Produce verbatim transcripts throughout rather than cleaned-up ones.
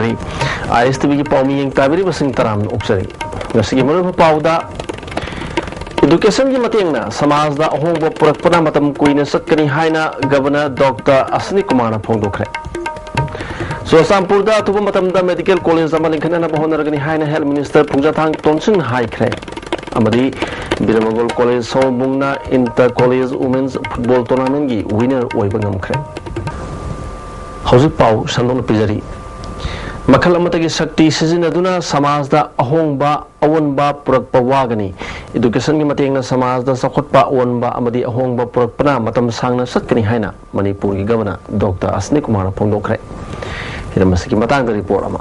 ꯑꯥꯏ ꯑꯦꯁ T ꯚꯤꯒꯤ ꯄꯥꯎꯃꯤ ꯌꯦꯡ ꯇꯥꯕꯤꯔꯤꯕꯁꯤꯡ ꯇꯔꯥꯝꯅ ꯑꯣꯛꯆꯔꯤ꯫ ꯉꯁꯤꯒꯤ ꯃꯔꯨꯑꯣꯏꯕ ꯄꯥꯎꯗ, ꯏꯗꯨꯀꯦꯁꯟꯒꯤ ꯃꯇꯦꯡꯅ ꯁꯃꯥꯖꯗ ꯑꯍꯣꯡꯕ ꯄꯨꯔꯛꯄꯅ ꯃꯇꯝ ꯀꯨꯏꯅ ꯆꯠꯀꯅꯤ ꯍꯥꯏꯅ ꯒꯕꯔꯅꯔ ꯗꯣꯛꯇꯔ ꯑꯁꯅꯤ ꯀꯨꯃꯥꯔꯅ ꯐꯣꯡꯗꯣꯛꯈ꯭ꯔꯦ꯫ ꯆꯨꯔꯆꯥꯟꯄꯨꯔꯗ ꯑꯊꯨꯕ ꯃꯇꯝꯗ ꯃꯦꯗꯤꯀꯦꯜ ꯀꯣꯂꯦꯖ ꯑꯃ ꯂꯤꯡꯈꯠꯅꯅꯕ ꯍꯣꯠꯅꯔꯒꯅꯤ ꯍꯥꯏꯅ ꯍꯦꯜꯊ ꯃꯤꯅꯤꯁꯇꯔ ꯄꯨꯡꯖꯥꯊꯥꯡ ꯇꯣꯟꯁꯤꯟ ꯍꯥꯏꯈ꯭ꯔꯦ꯫ ꯑꯃꯗꯤ ꯕꯤꯔꯃꯒꯣꯜ ꯀꯣꯂꯦꯖ ꯁꯑꯣꯝꯕꯨꯡꯅ ꯏꯟꯇꯔ ꯀꯣꯂꯦꯖ ꯋꯨꯃꯦꯟꯁ ꯐꯨꯠꯕꯣꯜ ꯇꯣꯔꯅꯥꯃꯦꯟꯒꯤ ꯋꯤꯅꯔ ꯑꯣꯏꯕ ꯉꯝꯈ꯭ꯔꯦ꯫ ꯍꯧꯖꯤꯛ ꯄꯥꯎ ꯁꯟꯗꯣꯛꯅ ꯄꯤꯖꯔꯤ꯫ ꯃꯈꯜ ꯑꯃꯠꯇꯒꯤ ꯁꯛꯇꯤ ꯁꯤꯖꯤꯟꯅꯗꯨꯅ ꯁꯃꯥꯖꯗ ꯑꯍꯣꯡꯕ ꯑꯑꯣꯟꯕ ꯄꯨꯔꯛꯄ ꯋꯥꯒꯅꯤ꯫ ꯏꯗꯨꯀꯦꯁꯟꯒꯤ ꯃꯇꯦꯡꯅ ꯁꯃꯥꯖꯗ ꯆꯥꯎꯈꯠꯄ, ꯑꯑꯣꯟꯕ ꯑꯃꯗꯤ ꯑꯍꯣꯡꯕ ꯄꯨꯔꯛꯄꯅ ꯃꯇꯝ ꯁꯥꯡꯅ ꯆꯠꯀꯅꯤ ꯍꯥꯏꯅ ꯃꯅꯤꯄꯨꯔꯒꯤ ꯒꯕꯔꯅꯔ ꯗꯣꯛꯇꯔ ꯑꯁꯅꯤ ꯀꯨꯃꯥꯔꯅ ꯐꯣꯡꯗꯣꯛꯈ꯭ꯔꯦ꯫ ꯍꯤꯔꯝ ꯑꯁꯤꯒꯤ ꯃꯇꯥꯡꯗ ꯔꯤꯄꯣꯔꯠ ꯑꯃ꯫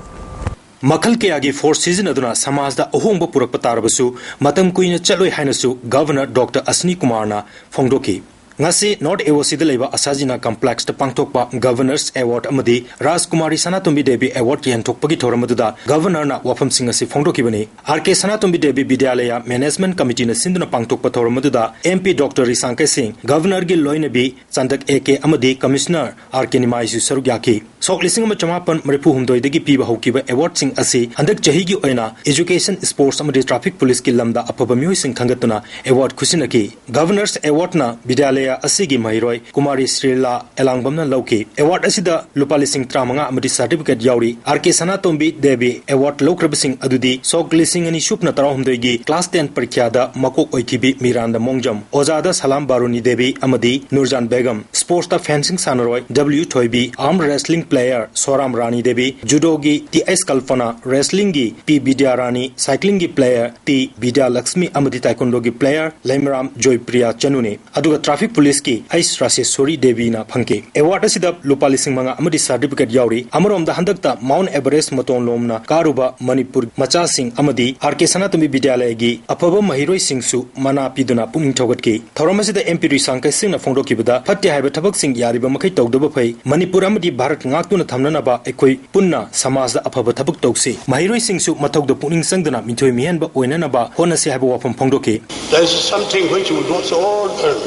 ꯃꯈꯜ ꯀꯌꯥꯒꯤ ꯐꯣꯔꯁ ꯁꯤꯖꯤꯟꯅꯗꯨꯅ ꯁꯃꯥꯖꯗ ꯑꯍꯣꯡꯕ ꯄꯨꯔꯛꯄ ꯇꯥꯔꯕꯁꯨ, ꯃꯇꯝ ꯀꯨꯏꯅ ꯆꯠꯂꯣꯏ ꯍꯥꯏꯅꯁꯨ ꯒꯕꯔꯅꯔ ꯗꯣꯛꯇꯔ ꯑꯁꯅꯤ ꯀꯨꯃꯥꯔꯅ ꯐꯣꯡꯗꯣꯛꯈꯤ꯫ ꯉꯁꯤ ꯅꯣꯔꯠ ꯑꯦ ꯑꯣ ꯁꯤꯗ ꯂꯩꯕ ꯑꯁꯥꯖꯤꯅꯥ ꯀꯝꯄ꯭ꯂꯦꯛꯁꯇ ꯄꯥꯡꯊꯣꯛꯄ ꯒꯕꯔꯅꯔꯁ ꯑꯦꯋꯥꯔꯗ ꯑꯃꯗꯤ ꯔꯥꯖꯀꯨꯃꯥꯔꯤ ꯁꯅꯥꯇꯣꯝꯕꯤ ꯗꯦꯕꯤ ꯑꯦꯋꯥꯔꯗ ꯌꯦꯟꯊꯣꯛꯄꯒꯤ ꯊꯧꯔꯝ ꯑꯗꯨꯗ ꯒꯕꯔꯅꯔꯅ ꯋꯥꯐꯝꯁꯤꯡ ꯑꯁꯤ ꯐꯣꯡꯗꯣꯛꯈꯤꯕꯅꯤ꯫ ꯑꯥꯔ ꯀꯦ ꯁꯅꯥꯇꯣꯝꯕꯤ ꯗꯦꯕꯤ ꯕꯤꯗ꯭ꯌꯥꯂꯌ ꯃꯦꯅꯦꯖꯃꯦꯟꯠ ꯀꯃꯤꯇꯤꯅ ꯁꯤꯟꯗꯨꯅ ꯄꯥꯡꯊꯣꯛꯄ ꯊꯧꯔꯝ ꯑꯗꯨꯗ ꯑꯦꯝ ꯄꯤ ꯗꯣꯛꯇꯔ ꯔꯤꯁꯥꯡ ꯀꯩꯁꯤꯡ, ꯒꯕꯔꯅꯔꯒꯤ ꯂꯣꯏꯅꯕꯤ ꯆꯟꯗꯛ ꯑꯦ ꯀꯦ ꯑꯃꯗꯤ ꯀꯃꯤꯁꯅꯔ ꯑꯥꯔ ꯀꯦ ꯅꯤꯃꯥꯏꯁꯨ ꯁꯔꯨꯛ ꯌꯥꯈꯤ꯫ ꯁꯣꯛ ꯂꯤꯁꯤꯡ ꯑꯃ ꯆꯃꯥꯄꯟ ꯃꯔꯤꯐꯨ ꯍꯨꯝꯗꯣꯏꯗꯒꯤ ꯄꯤꯕ ꯍꯧꯈꯤꯕ ꯑꯦꯋꯥꯔꯗꯁꯤꯡ ꯑꯁꯤ ꯍꯟꯗꯛ ꯆꯍꯤꯒꯤ ꯑꯣꯏꯅ ꯏꯖꯨꯀꯦꯁꯟ, ꯁ꯭ꯄꯣꯔꯠꯁ ꯑꯃꯗꯤ ꯇ꯭ꯔꯥꯐꯤꯛ ꯄꯨꯂꯤꯁꯀꯤ ꯂꯝꯗ ꯑꯐꯕ ꯃꯤꯑꯣꯏꯁꯤꯡ ꯈꯟꯒꯠꯇꯨꯅ ꯑꯦꯋꯥꯔꯗ ꯈꯨꯠꯁꯤꯟꯅꯈꯤ꯫ ꯒꯕꯔꯅꯔꯁ ꯑꯦꯋꯥꯔꯗꯅ ꯕꯤꯗ꯭ꯌꯥꯂꯌ ꯑꯁꯤꯒꯤ ꯃꯍꯩꯔꯣꯏ ꯀꯨꯃꯥꯔꯤ ꯁ꯭ꯔꯤꯂꯥ ꯑꯦꯂꯥꯡꯕꯝꯅ ꯂꯧꯈꯤ꯫ ꯑꯦꯋꯥꯔꯗ ꯑꯁꯤꯗ ꯂꯨꯄꯥ ꯂꯤꯁꯤꯡ ꯇꯔꯥꯃꯉꯥ ꯑꯃꯗꯤ ꯁꯥꯔꯇꯤꯐꯤꯀꯦꯠ ꯌꯥꯎꯔꯤ꯫ ꯑꯥꯔ ꯀꯦ ꯁꯅꯥꯇꯣꯝꯕꯤ ꯗꯦꯕꯤ ꯑꯦꯋꯥꯔꯗ ꯂꯧꯈ꯭ꯔꯕꯁꯤꯡ ꯑꯗꯨꯗꯤ ꯁꯣꯛ ꯂꯤꯁꯤꯡ ꯑꯅꯤ ꯁꯨꯞꯅ ꯇꯔꯥꯍꯨꯝꯗꯣꯏꯒꯤ ꯀ꯭ꯂꯥꯁ ꯇꯦꯟ ꯄꯔꯤꯈ꯭ꯌꯥꯗ ꯃꯀꯣꯛ ꯑꯣꯏꯈꯤꯕꯤ ꯃꯤꯔꯥꯟꯗ ꯃꯣꯡꯖꯝ, ꯑꯣꯖꯥꯗ ꯁꯂꯥꯝ ꯕꯥꯔꯨꯅꯤ ꯗꯦꯕꯤ ꯑꯃꯗꯤ ꯅꯨꯔꯖꯥꯟ ꯕꯦꯒꯝ, ꯁ꯭ꯄꯣꯔꯠꯁꯇ ꯐꯦꯟꯁꯤꯡ ꯁꯥꯟꯅꯔꯣꯏ ꯗꯕ꯭ꯂꯤꯌꯨ ꯊꯣꯏꯕꯤ, ꯑꯥꯔꯝ ꯔꯦꯁꯂꯤꯡ ꯄ꯭ꯂꯦꯌꯔ ꯁꯣꯔꯥꯝ ꯔꯥꯅꯤ ꯗꯦꯕꯤ, ꯖꯨꯗꯣꯒꯤ ꯇꯤ ꯑꯩꯆ ꯀꯜꯄꯅꯥ, ꯔꯦꯁꯂꯤꯡꯒꯤ ꯄꯤ ꯕꯤꯗ꯭ꯌꯥꯔꯥꯅꯤ, ꯁꯥꯏꯀ꯭ꯂꯤꯡꯒꯤ ꯄ꯭ꯂꯦꯌꯔ ꯇꯤ ꯕꯤꯗ꯭ꯌꯥꯂꯛꯁꯃꯤ ꯑꯃꯗꯤ ꯇꯥꯏꯀꯣꯟꯗꯣꯒꯤ ꯄ꯭ꯂꯦꯌꯔ ꯂꯩꯃꯔꯥꯝ ꯖꯣꯏꯄ꯭ꯔꯤꯌꯥ ꯆꯅꯨꯅꯤ꯫ ꯑꯗꯨꯒ ꯇ꯭ꯔꯥꯐꯤꯛ ꯄꯨꯂꯤꯁꯀꯤ ꯑꯩꯆ ꯔꯥꯁꯦꯁꯣꯔꯤ ꯗꯦꯕꯤꯅ ꯐꯪꯈꯤ꯫ ꯑꯦꯋꯥꯔꯗ ꯑꯁꯤꯗ ꯂꯨꯄꯥ ꯂꯤꯁꯤꯡ ꯃꯉꯥ ꯑꯃꯗꯤ ꯁꯥꯔꯇꯤꯐꯤꯀꯦꯠ ꯌꯥꯎꯔꯤ꯫ ꯑꯃꯔꯣꯝꯗ ꯍꯟꯗꯛꯇ ꯃꯥꯎꯟꯠ ꯑꯦꯚꯔꯦꯁ ꯃꯇꯣꯟ ꯂꯣꯝꯅ ꯀꯥꯔꯨꯕ ꯃꯅꯤꯄꯨꯔ ꯃꯆꯥꯁꯤꯡ ꯑꯃꯗꯤ ꯑꯥꯔ ꯀꯦ ꯁꯅꯥꯇꯣꯝꯕꯤ ꯕꯤꯗ꯭ꯌꯥꯂꯌꯒꯤ ꯑꯐꯕ ꯃꯍꯩꯔꯣꯏꯁꯤꯡꯁꯨ ꯃꯅꯥ ꯄꯤꯗꯨꯅ ꯄꯨꯛꯅꯤꯡ ꯊꯧꯒꯠꯈꯤ꯫ ꯊꯧꯔꯝ ꯑꯁꯤꯗ ꯑꯦꯝ ꯄꯤ ꯔꯤꯁꯥꯡ ꯀꯩꯁꯤꯡꯅ ꯐꯣꯡꯗꯣꯛꯈꯤꯕꯗ, ꯐꯠꯇꯦ ꯍꯥꯏꯕ ꯊꯕꯛꯁꯤꯡ ꯌꯥꯔꯤꯕ ꯃꯈꯩ ꯇꯧꯗꯕ ꯐꯩ꯫ ꯃꯅꯤꯄꯨꯔ ꯑꯃꯗꯤ ꯚꯥꯔꯠ ꯉꯥꯛꯇꯨꯅ ꯊꯝꯅꯅꯕ ꯑꯩꯈꯣꯏ ꯄꯨꯟꯅ ꯁꯃꯥꯖꯗ ꯑꯐꯕ ꯊꯕꯛ ꯇꯧꯁꯤ꯫ ꯃꯍꯩꯔꯣꯏꯁꯤꯡꯁꯨ ꯃꯊꯧꯗ ꯄꯨꯛꯅꯤꯡ ꯆꯪꯗꯅ ꯃꯤꯊꯣꯏ ꯃꯤꯍꯦꯟꯕ ꯑꯣꯏꯅꯅꯕ ꯍꯣꯠꯅꯁꯤ ꯍꯥꯏꯕ ꯋꯥꯐꯝ ꯐꯣꯡꯗꯣꯛꯈꯤ꯫ There is something which we must all learn.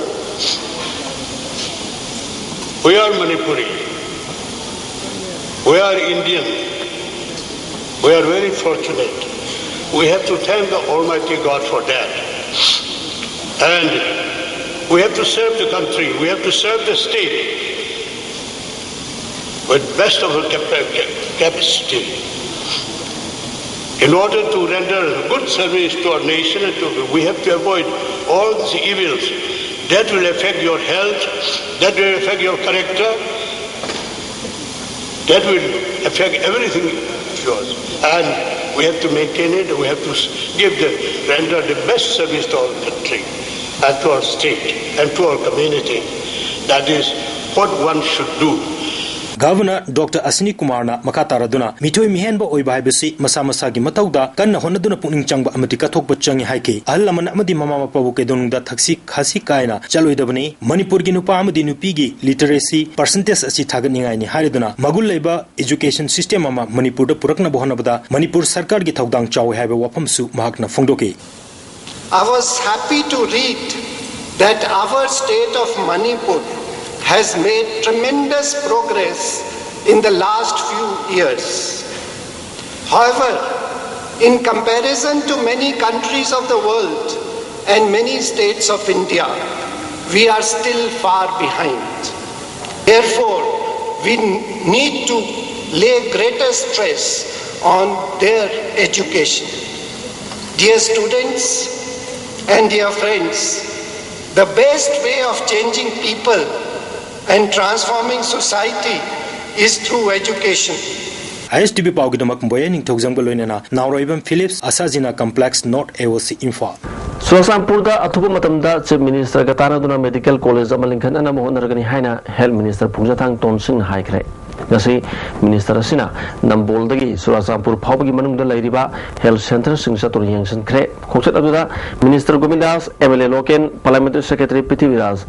We are Manipuri. We are Indian. We are very fortunate. We have to thank the Almighty God for that. And we have to serve the country, we have to serve the state with best of our capa- capacity. In order to render good service to our nation, and to, we have to avoid all the evils that will affect your health, that will affect your character, that will affect everything of yours. And we have to maintain it, we have to give the, render the best service to our country and to our state and to our community. That is what one should do. Governor Doctor Ashwini Kumarꯅ ꯃꯈꯥ ꯇꯥꯔꯗꯨꯅ ꯃꯤꯊꯣꯏ ꯃꯤꯍꯦꯟꯕ ꯑꯣꯏꯕ ꯍꯥꯏꯕꯁꯤ ꯃꯁꯥ ꯃꯁꯥꯒꯤ ꯃꯊꯧꯗ ꯀꯟꯅ ꯍꯣꯠꯅꯗꯨꯅ ꯄꯨꯛꯅꯤꯡ ꯆꯪꯕ ꯑꯃꯗꯤ ꯀꯠꯊꯣꯛꯄ ꯆꯪꯏ ꯍꯥꯏꯈꯤ꯫ ꯑꯍꯜ ꯂꯃꯟ ꯑꯃꯗꯤ ꯃꯃꯥ ꯃꯄꯥꯕꯨ ꯀꯩꯗꯧꯅꯨꯡꯗ ꯊꯛꯁꯤ ꯈꯥꯁꯤ ꯀꯥꯏꯅ ꯆꯠꯂꯣꯏꯗꯕꯅꯤ꯫ ꯃꯅꯤꯄꯨꯔꯒꯤ ꯅꯨꯄꯥ ꯑꯃꯗꯤ ꯅꯨꯄꯤꯒꯤ literacy percentage ꯑꯁꯤ ꯊꯥꯒꯠꯅꯤꯡꯉꯥꯏꯅꯤ ꯍꯥꯏꯔꯗꯨꯅ ꯃꯒꯨꯟ ꯂꯩꯕ education system ꯑꯃ ꯃꯅꯤꯄꯨꯔꯗ ꯄꯨꯔꯛꯅꯕ ꯍꯣꯠꯅꯕꯗ ꯃꯅꯤꯄꯨꯔ ꯁꯔꯀꯥꯔꯒꯤ ꯊꯧꯗꯥꯡ ꯆꯥꯎꯏ ꯍꯥꯏꯕ ꯋꯥꯐꯝꯁꯨ ꯃꯍꯥꯛꯅ ꯐꯣꯡꯗꯣꯛꯈꯤ꯫ I was happy to read that our state of Manipur has made tremendous progress in the last few years. However, in comparison to many countries of the world and many states of India, we are still far behind. Therefore, we need to lay greater stress on their education. Dear students and dear friends, the best way of changing people and transforming society is through education. ISTV ꯄꯥꯎꯒꯤꯗꯃꯛ ꯕꯣꯌꯦ ꯅꯤꯡꯊꯧꯖꯝꯒ ꯂꯣꯏꯅꯅ ꯅꯥꯎꯔꯣꯏꯕꯝ Philips, ꯑꯁꯥꯖꯤꯅ Complex, North AOC, Imphal. ꯆꯨꯔꯥꯆꯥꯟꯄꯨꯔꯗ ꯑꯊꯨꯕ ꯃꯇꯝꯗ Chief Ministerꯒ ꯇꯥꯟꯅꯗꯨꯅ medical college ꯑꯃ ꯂꯤꯡꯈꯠꯅꯅꯕ ꯍꯣꯠꯅꯔꯒꯅꯤ ꯍꯥꯏꯅ Health Minister ꯄꯨꯡꯖꯥꯊꯥꯡ ꯇꯣꯟꯁꯤꯡꯅ ꯍꯥꯏꯈ꯭ꯔꯦ꯫ ꯉꯁꯤ Minister ꯑꯁꯤꯅ ꯅꯝꯕꯣꯜꯗꯒꯤ ꯆꯨꯔꯥꯆꯥꯟꯄꯨꯔ ꯐꯥꯎꯕꯒꯤ ꯃꯅꯨꯡꯗ ꯂꯩꯔꯤꯕ health centreꯁꯤꯡ ꯆꯠꯇꯨꯅ ꯌꯦꯡꯁꯤꯟꯈ꯭ꯔꯦ꯫ ꯈꯣꯡꯆꯠ ꯑꯗꯨꯗ Minister ꯒꯣꯕꯤꯟꯗꯥꯁ, MLA local, Parliamentary Secretary Prithviraj,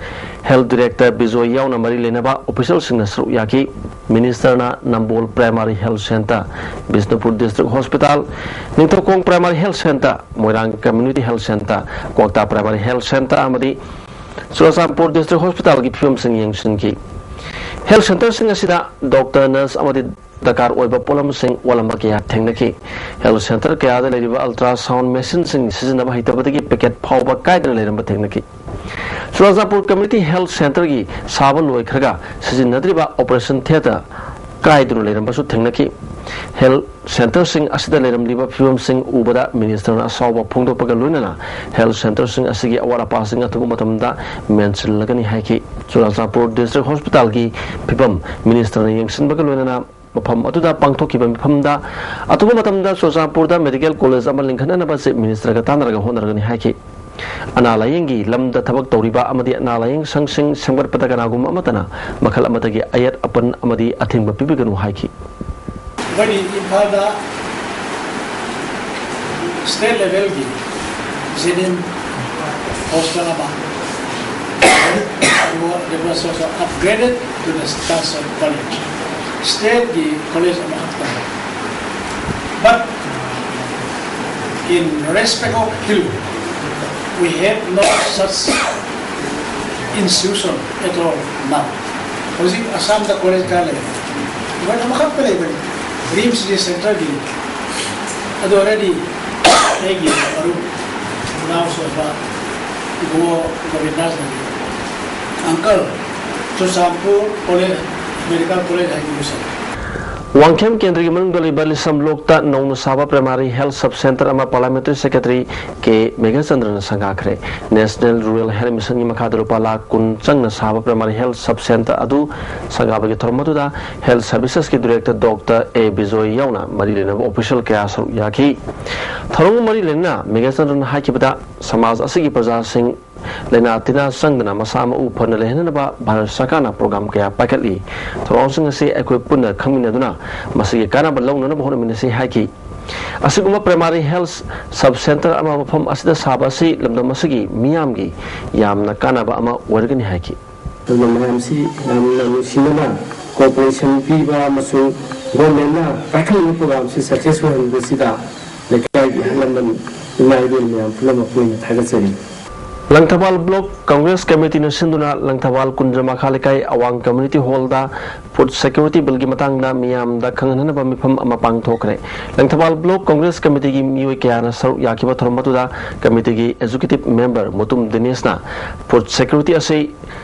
Health Director Bijoy ꯌꯥꯎꯅ ꯃꯔꯤ ꯂꯩꯅꯕ officialꯁꯤꯡꯅ ꯁꯔꯨꯛ ꯌꯥꯈꯤ꯫ Ministerꯅ ꯅꯝꯕꯣꯜ Primary Health Centre, Bishnupur District Hospital, Ningthoukhong Primary Health Centre, ꯃꯣꯏꯔꯥꯡ Community Health Centre, ꯀ꯭ꯋꯥꯛꯇꯥ Primary Health Centre ꯑꯃꯗꯤ ꯆꯨꯔꯥꯆꯥꯟꯄꯨꯔ District Hospitalꯒꯤ ꯐꯤꯕꯝꯁꯤꯡ ꯌꯦꯡꯁꯤꯟꯈꯤ꯫ Health centreꯁꯤꯡ ꯑꯁꯤꯗ doctor, nurse ꯑꯃꯗꯤ ꯗꯔꯀꯥꯔ ꯑꯣꯏꯕ ꯄꯣꯠꯂꯝꯁꯤꯡ ꯋꯥꯠꯂꯝꯕ ꯀꯌꯥ ꯊꯦꯡꯅꯈꯤ꯫ ꯍꯦꯜꯊ ꯁꯦꯟꯇꯔ ꯀꯌꯥꯗ ꯂꯩꯔꯤꯕ ꯑꯜꯇ꯭ꯔꯥꯁꯥꯎꯟ ꯃꯦꯁꯤꯟꯁꯤꯡ ꯁꯤꯖꯤꯟꯅꯕ ꯍꯩꯇꯕꯗꯒꯤ ꯄꯦꯀꯦꯠ ꯐꯥꯎꯕ ꯀꯥꯏꯗꯅ ꯂꯩꯔꯝꯕ ꯊꯦꯡꯅꯈꯤ꯫ ꯆꯨꯔꯥꯆꯥꯟꯄꯨꯔ ꯀꯝꯃ꯭ꯌꯨꯅꯤꯇꯤ ꯍꯦꯜꯊ ꯁꯦꯟꯇꯔꯒꯤ ꯁꯥꯕ ꯂꯣꯏꯈ꯭ꯔꯒ ꯁꯤꯖꯤꯟꯅꯗ꯭ꯔꯤꯕ ꯑꯣꯄꯔꯦꯁꯟ ꯊꯤꯌꯦꯇꯔ ꯀꯥꯏꯗꯨꯅ ꯂꯩꯔꯝꯕꯁꯨ ꯊꯦꯡꯅꯈꯤ꯫ ꯍꯦꯜꯊ ꯁꯦꯟꯇꯔꯁꯤꯡ ꯑꯁꯤꯗ ꯂꯩꯔꯝꯂꯤꯕ ꯐꯤꯕꯝꯁꯤꯡ ꯎꯕꯗ ꯃꯤꯅꯤꯁꯇꯔꯅ ꯑꯁꯥꯎꯕ ꯐꯣꯡꯗꯣꯛꯄꯒ ꯂꯣꯏꯅꯅ ꯍꯦꯜꯊ ꯁꯦꯟꯇꯔꯁꯤꯡ ꯑꯁꯤꯒꯤ ꯑꯋꯥꯠ ꯑꯄꯥꯁꯤꯡ ꯑꯊꯨꯕ ꯃꯇꯝꯗ ꯃꯦꯟꯁꯤꯜꯂꯒꯅꯤ ꯍꯥꯏꯈꯤ꯫ ꯆꯨꯔꯥꯆꯥꯟꯄꯨꯔ ꯗꯤꯁꯇ꯭ꯔꯤꯛ ꯍꯣꯁꯄꯤꯇꯥꯜꯒꯤ ꯐꯤꯕꯝ ꯃꯤꯅꯤꯁꯇꯔꯅ ꯌꯦꯡꯁꯤꯟꯕꯒ ꯂꯣꯏꯅꯅ ꯃꯐꯝ ꯑꯗꯨꯗ ꯄꯥꯡꯊꯣꯛꯈꯤꯕ ꯃꯤꯐꯝꯗ ꯑꯊꯨꯕ ꯃꯇꯝꯗ ꯆꯨꯔꯆꯥꯟꯄꯨꯔꯗ ꯃꯦꯗꯤꯀꯦꯜ ꯀꯣꯂꯦꯖ ꯑꯃ ꯂꯤꯡꯈꯠꯅꯅꯕ ꯆꯤꯐ ꯃꯤꯅꯤꯁꯇꯔꯒ ꯇꯥꯟꯅꯔꯒ ꯍꯣꯠꯅꯔꯒꯅꯤ ꯍꯥꯏꯈꯤ꯫ ꯑꯅꯥ ꯂꯥꯌꯦꯡꯒꯤ ꯂꯝꯗ ꯊꯕꯛ ꯇꯧꯔꯤꯕ ꯑꯃꯗꯤ ꯑꯅꯥ ꯂꯥꯌꯦꯡ ꯁꯪꯁꯤꯡ ꯁꯦꯝꯒꯠꯄꯗ ꯀꯅꯥꯒꯨꯝꯕ ꯑꯃꯠꯇꯅ ꯃꯈꯜ ꯑꯃꯠꯇꯒꯤ ꯑꯌꯦꯠ ꯑꯄꯟ ꯑꯃꯗꯤ ꯑꯊꯤꯡꯕ ꯄꯤꯕꯤꯒꯅꯨ ꯍꯥꯏꯈꯤ꯫ ꯑꯩꯈꯣꯏꯒꯤ ꯏꯝꯐꯥꯜꯗ ꯁ꯭ꯇꯦꯠ ꯂꯦꯚꯦꯜꯒꯤ ꯖꯦꯅꯤꯝ ꯍꯣꯁꯄꯤꯇꯥꯜ ꯑꯃ, ꯑꯗꯨꯒ that was also upgraded to the Star College, ꯁ꯭ꯇꯦꯠꯀꯤ ꯀꯣꯂꯦꯖ ꯑꯃꯈꯛꯇꯅꯤ꯫ But in respect of Hill, we have no such institution at all now. ꯍꯧꯖꯤꯛ ꯑꯁꯥꯝꯗ ꯀꯣꯂꯦꯖ ꯀꯌꯥ ꯂꯩ? ꯃꯣꯏ ꯑꯃꯈꯛꯇ ꯂꯩꯕꯅꯤ, ꯔꯤꯝꯁꯀꯤ ꯁꯦꯟꯇꯔꯒꯤ꯫ ꯑꯗꯨ already ꯑꯩꯒꯤ ꯃꯔꯨꯞ ꯏꯅꯥꯎꯁꯨ ꯑꯣꯏꯕ ꯏꯕꯨꯡꯉꯣ ꯒꯣꯕꯤꯟꯗꯥꯁꯅ, "Uncle, Churachandpur college, medical college ꯍꯥꯏꯕꯤꯌꯨ ꯁꯥꯔ"꯫ ꯋꯥꯡꯈꯦꯝ ꯀꯦꯟꯗ꯭ꯔꯒꯤ ꯃꯅꯨꯡꯗ ꯂꯩꯕ ꯂꯤꯁꯝ ꯕ꯭ꯂꯣꯛꯇ ꯅꯧꯅ ꯁꯥꯕ ꯄ꯭ꯔꯥꯏꯃꯥꯔꯤ ꯍꯦꯜꯊ ꯁꯕ ꯁꯦꯟꯇꯔ ꯑꯃ ꯄꯥꯔꯂꯤꯌꯥꯃꯦꯟꯇꯔꯤ ꯁꯦꯀ꯭ꯔꯦꯇꯔꯤ ꯀꯦ ꯃꯦꯘꯆꯟꯗ꯭ꯔꯅ ꯁꯪꯒꯥꯈ꯭ꯔꯦ꯫ ꯅꯦꯁꯅꯦꯜ ꯔꯨꯔꯦꯜ ꯍꯦꯜꯊ ꯃꯤꯁꯟꯒꯤ ꯃꯈꯥꯗ ꯂꯨꯄꯥ ꯂꯥꯈ ꯀꯨꯟ ꯆꯪꯅ ꯁꯥꯕ ꯄ꯭ꯔꯥꯏꯃꯥꯔꯤ ꯍꯦꯜꯊ ꯁꯕ ꯁꯦꯟꯇꯔ ꯑꯗꯨ ꯁꯪꯒꯥꯕꯒꯤ ꯊꯧꯔꯝ ꯑꯗꯨꯗ ꯍꯦꯜꯊ ꯁꯔꯚꯤꯁꯦꯁꯀꯤ ꯗꯤꯔꯦꯛꯇꯔ ꯗꯣꯛꯇꯔ ꯑꯦ ꯕꯤꯖꯣꯏ ꯌꯥꯎꯅ ꯃꯔꯤ ꯂꯩꯅꯕ ꯑꯣꯐꯤꯁꯤꯌꯦꯜ ꯀꯌꯥ ꯁꯔꯨꯛ ꯌꯥꯈꯤ꯫ ꯊꯧꯔꯝ ꯃꯔꯤ ꯂꯩꯅꯅ ꯃꯦꯘꯆꯟꯗ꯭ꯔꯅ ꯍꯥꯏꯈꯤꯕꯗ, ꯁꯃꯥꯖ ꯑꯁꯤꯒꯤ ꯄ꯭ꯔꯖꯥꯁꯤꯡ ꯂꯥꯏꯅꯥ ꯇꯤꯟꯅꯥ ꯆꯪꯗꯅ ꯃꯁꯥ ꯃꯎ ꯐꯅ ꯂꯩꯍꯟꯅꯕ ꯚꯥꯔꯠ ꯁꯔꯀꯥꯔꯅ ꯄ꯭ꯔꯣꯒ꯭ꯔꯥꯝ ꯀꯌꯥ ꯄꯥꯏꯈꯠꯂꯤ꯫ ꯊꯧꯔꯥꯡꯁꯤꯡ ꯑꯁꯤ ꯑꯩꯈꯣꯏ ꯄꯨꯟꯅ ꯈꯪꯃꯤꯟꯅꯗꯨꯅ ꯃꯁꯤꯒꯤ ꯀꯥꯟꯅꯕ ꯂꯧꯅꯅꯕ ꯍꯣꯠꯅꯃꯤꯟꯅꯁꯤ ꯍꯥꯏꯈꯤ꯫ ꯑꯁꯤꯒꯨꯝꯕ ꯄ꯭ꯔꯥꯏꯃꯥꯔꯤ ꯍꯦꯜꯊ ꯁꯕ ꯁꯦꯟꯇꯔ ꯑꯃ ꯃꯐꯝ ꯑꯁꯤꯗ ꯁꯥꯕ ꯑꯁꯤ ꯂꯝꯗꯝ ꯑꯁꯤꯒꯤ ꯃꯤꯌꯥꯝꯒꯤ ꯌꯥꯝꯅ ꯀꯥꯟꯅꯕ ꯑꯃ ꯑꯣꯏꯔꯒꯅꯤ ꯍꯥꯏꯈꯤ꯫ ꯑꯗꯨꯅ ꯃꯌꯥꯝꯁꯤ ꯌꯥꯝꯅ ꯅꯨꯡꯁꯤꯅꯅ ꯀꯣꯑꯣꯄꯔꯦꯁꯟ ꯄꯤꯕ ꯑꯃꯁꯨꯡ ꯒꯣꯔꯃꯦꯟꯅ ꯄꯥꯏꯈꯠꯂꯤꯕ ꯄ꯭ꯔꯣꯒ꯭ꯔꯥꯝꯁꯤ ꯁꯛꯁꯦꯁ ꯑꯣꯏꯍꯟꯕꯁꯤꯗ ꯂꯩꯀꯥꯏꯒꯤ ꯑꯍꯜ ꯂꯃꯟ, ꯏꯃꯥ ꯏꯕꯦꯟ ꯃꯌꯥꯝ ꯄꯨꯝꯅꯃꯛꯄꯨ ꯑꯩꯅ ꯊꯥꯒꯠꯆꯔꯤ꯫ ꯂꯪꯊꯕꯥꯜ ꯕ꯭ꯂꯣꯛ ꯀꯪꯒ꯭ꯔꯦꯁ ꯀꯃꯤꯇꯤꯅ ꯁꯤꯟꯗꯨꯅ ꯂꯪꯊꯕꯥꯜ ꯀꯨꯟꯖꯃꯈꯥ ꯂꯩꯀꯥꯏ ꯑꯋꯥꯡ ꯀꯝꯃ꯭ꯌꯨꯅꯤꯇꯤ ꯍꯣꯜꯗ ꯐꯨꯗ ꯁꯦꯀ꯭ꯌꯨꯔꯤꯇꯤ ꯕꯤꯜꯒꯤ ꯃꯇꯥꯡꯗ ꯃꯤꯌꯥꯝꯗ ꯈꯪꯍꯟꯅꯕ ꯃꯤꯐꯝ ꯑꯃ ꯄꯥꯡꯊꯣꯛꯈ꯭ꯔꯦ꯫ ꯂꯪꯊꯕꯥꯜ ꯕ꯭ꯂꯣꯛ ꯀꯪꯒ꯭ꯔꯦꯁ ꯀꯃꯤꯇꯤꯒꯤ ꯃꯤꯑꯣꯏ ꯀꯌꯥꯅ ꯁꯔꯨꯛ ꯌꯥꯈꯤꯕ ꯊꯧꯔꯝ ꯑꯗꯨꯗ ꯀꯃꯤꯇꯤꯒꯤ executive member Mutum ꯗꯤꯅꯦꯁꯅ food security ꯑꯁꯤ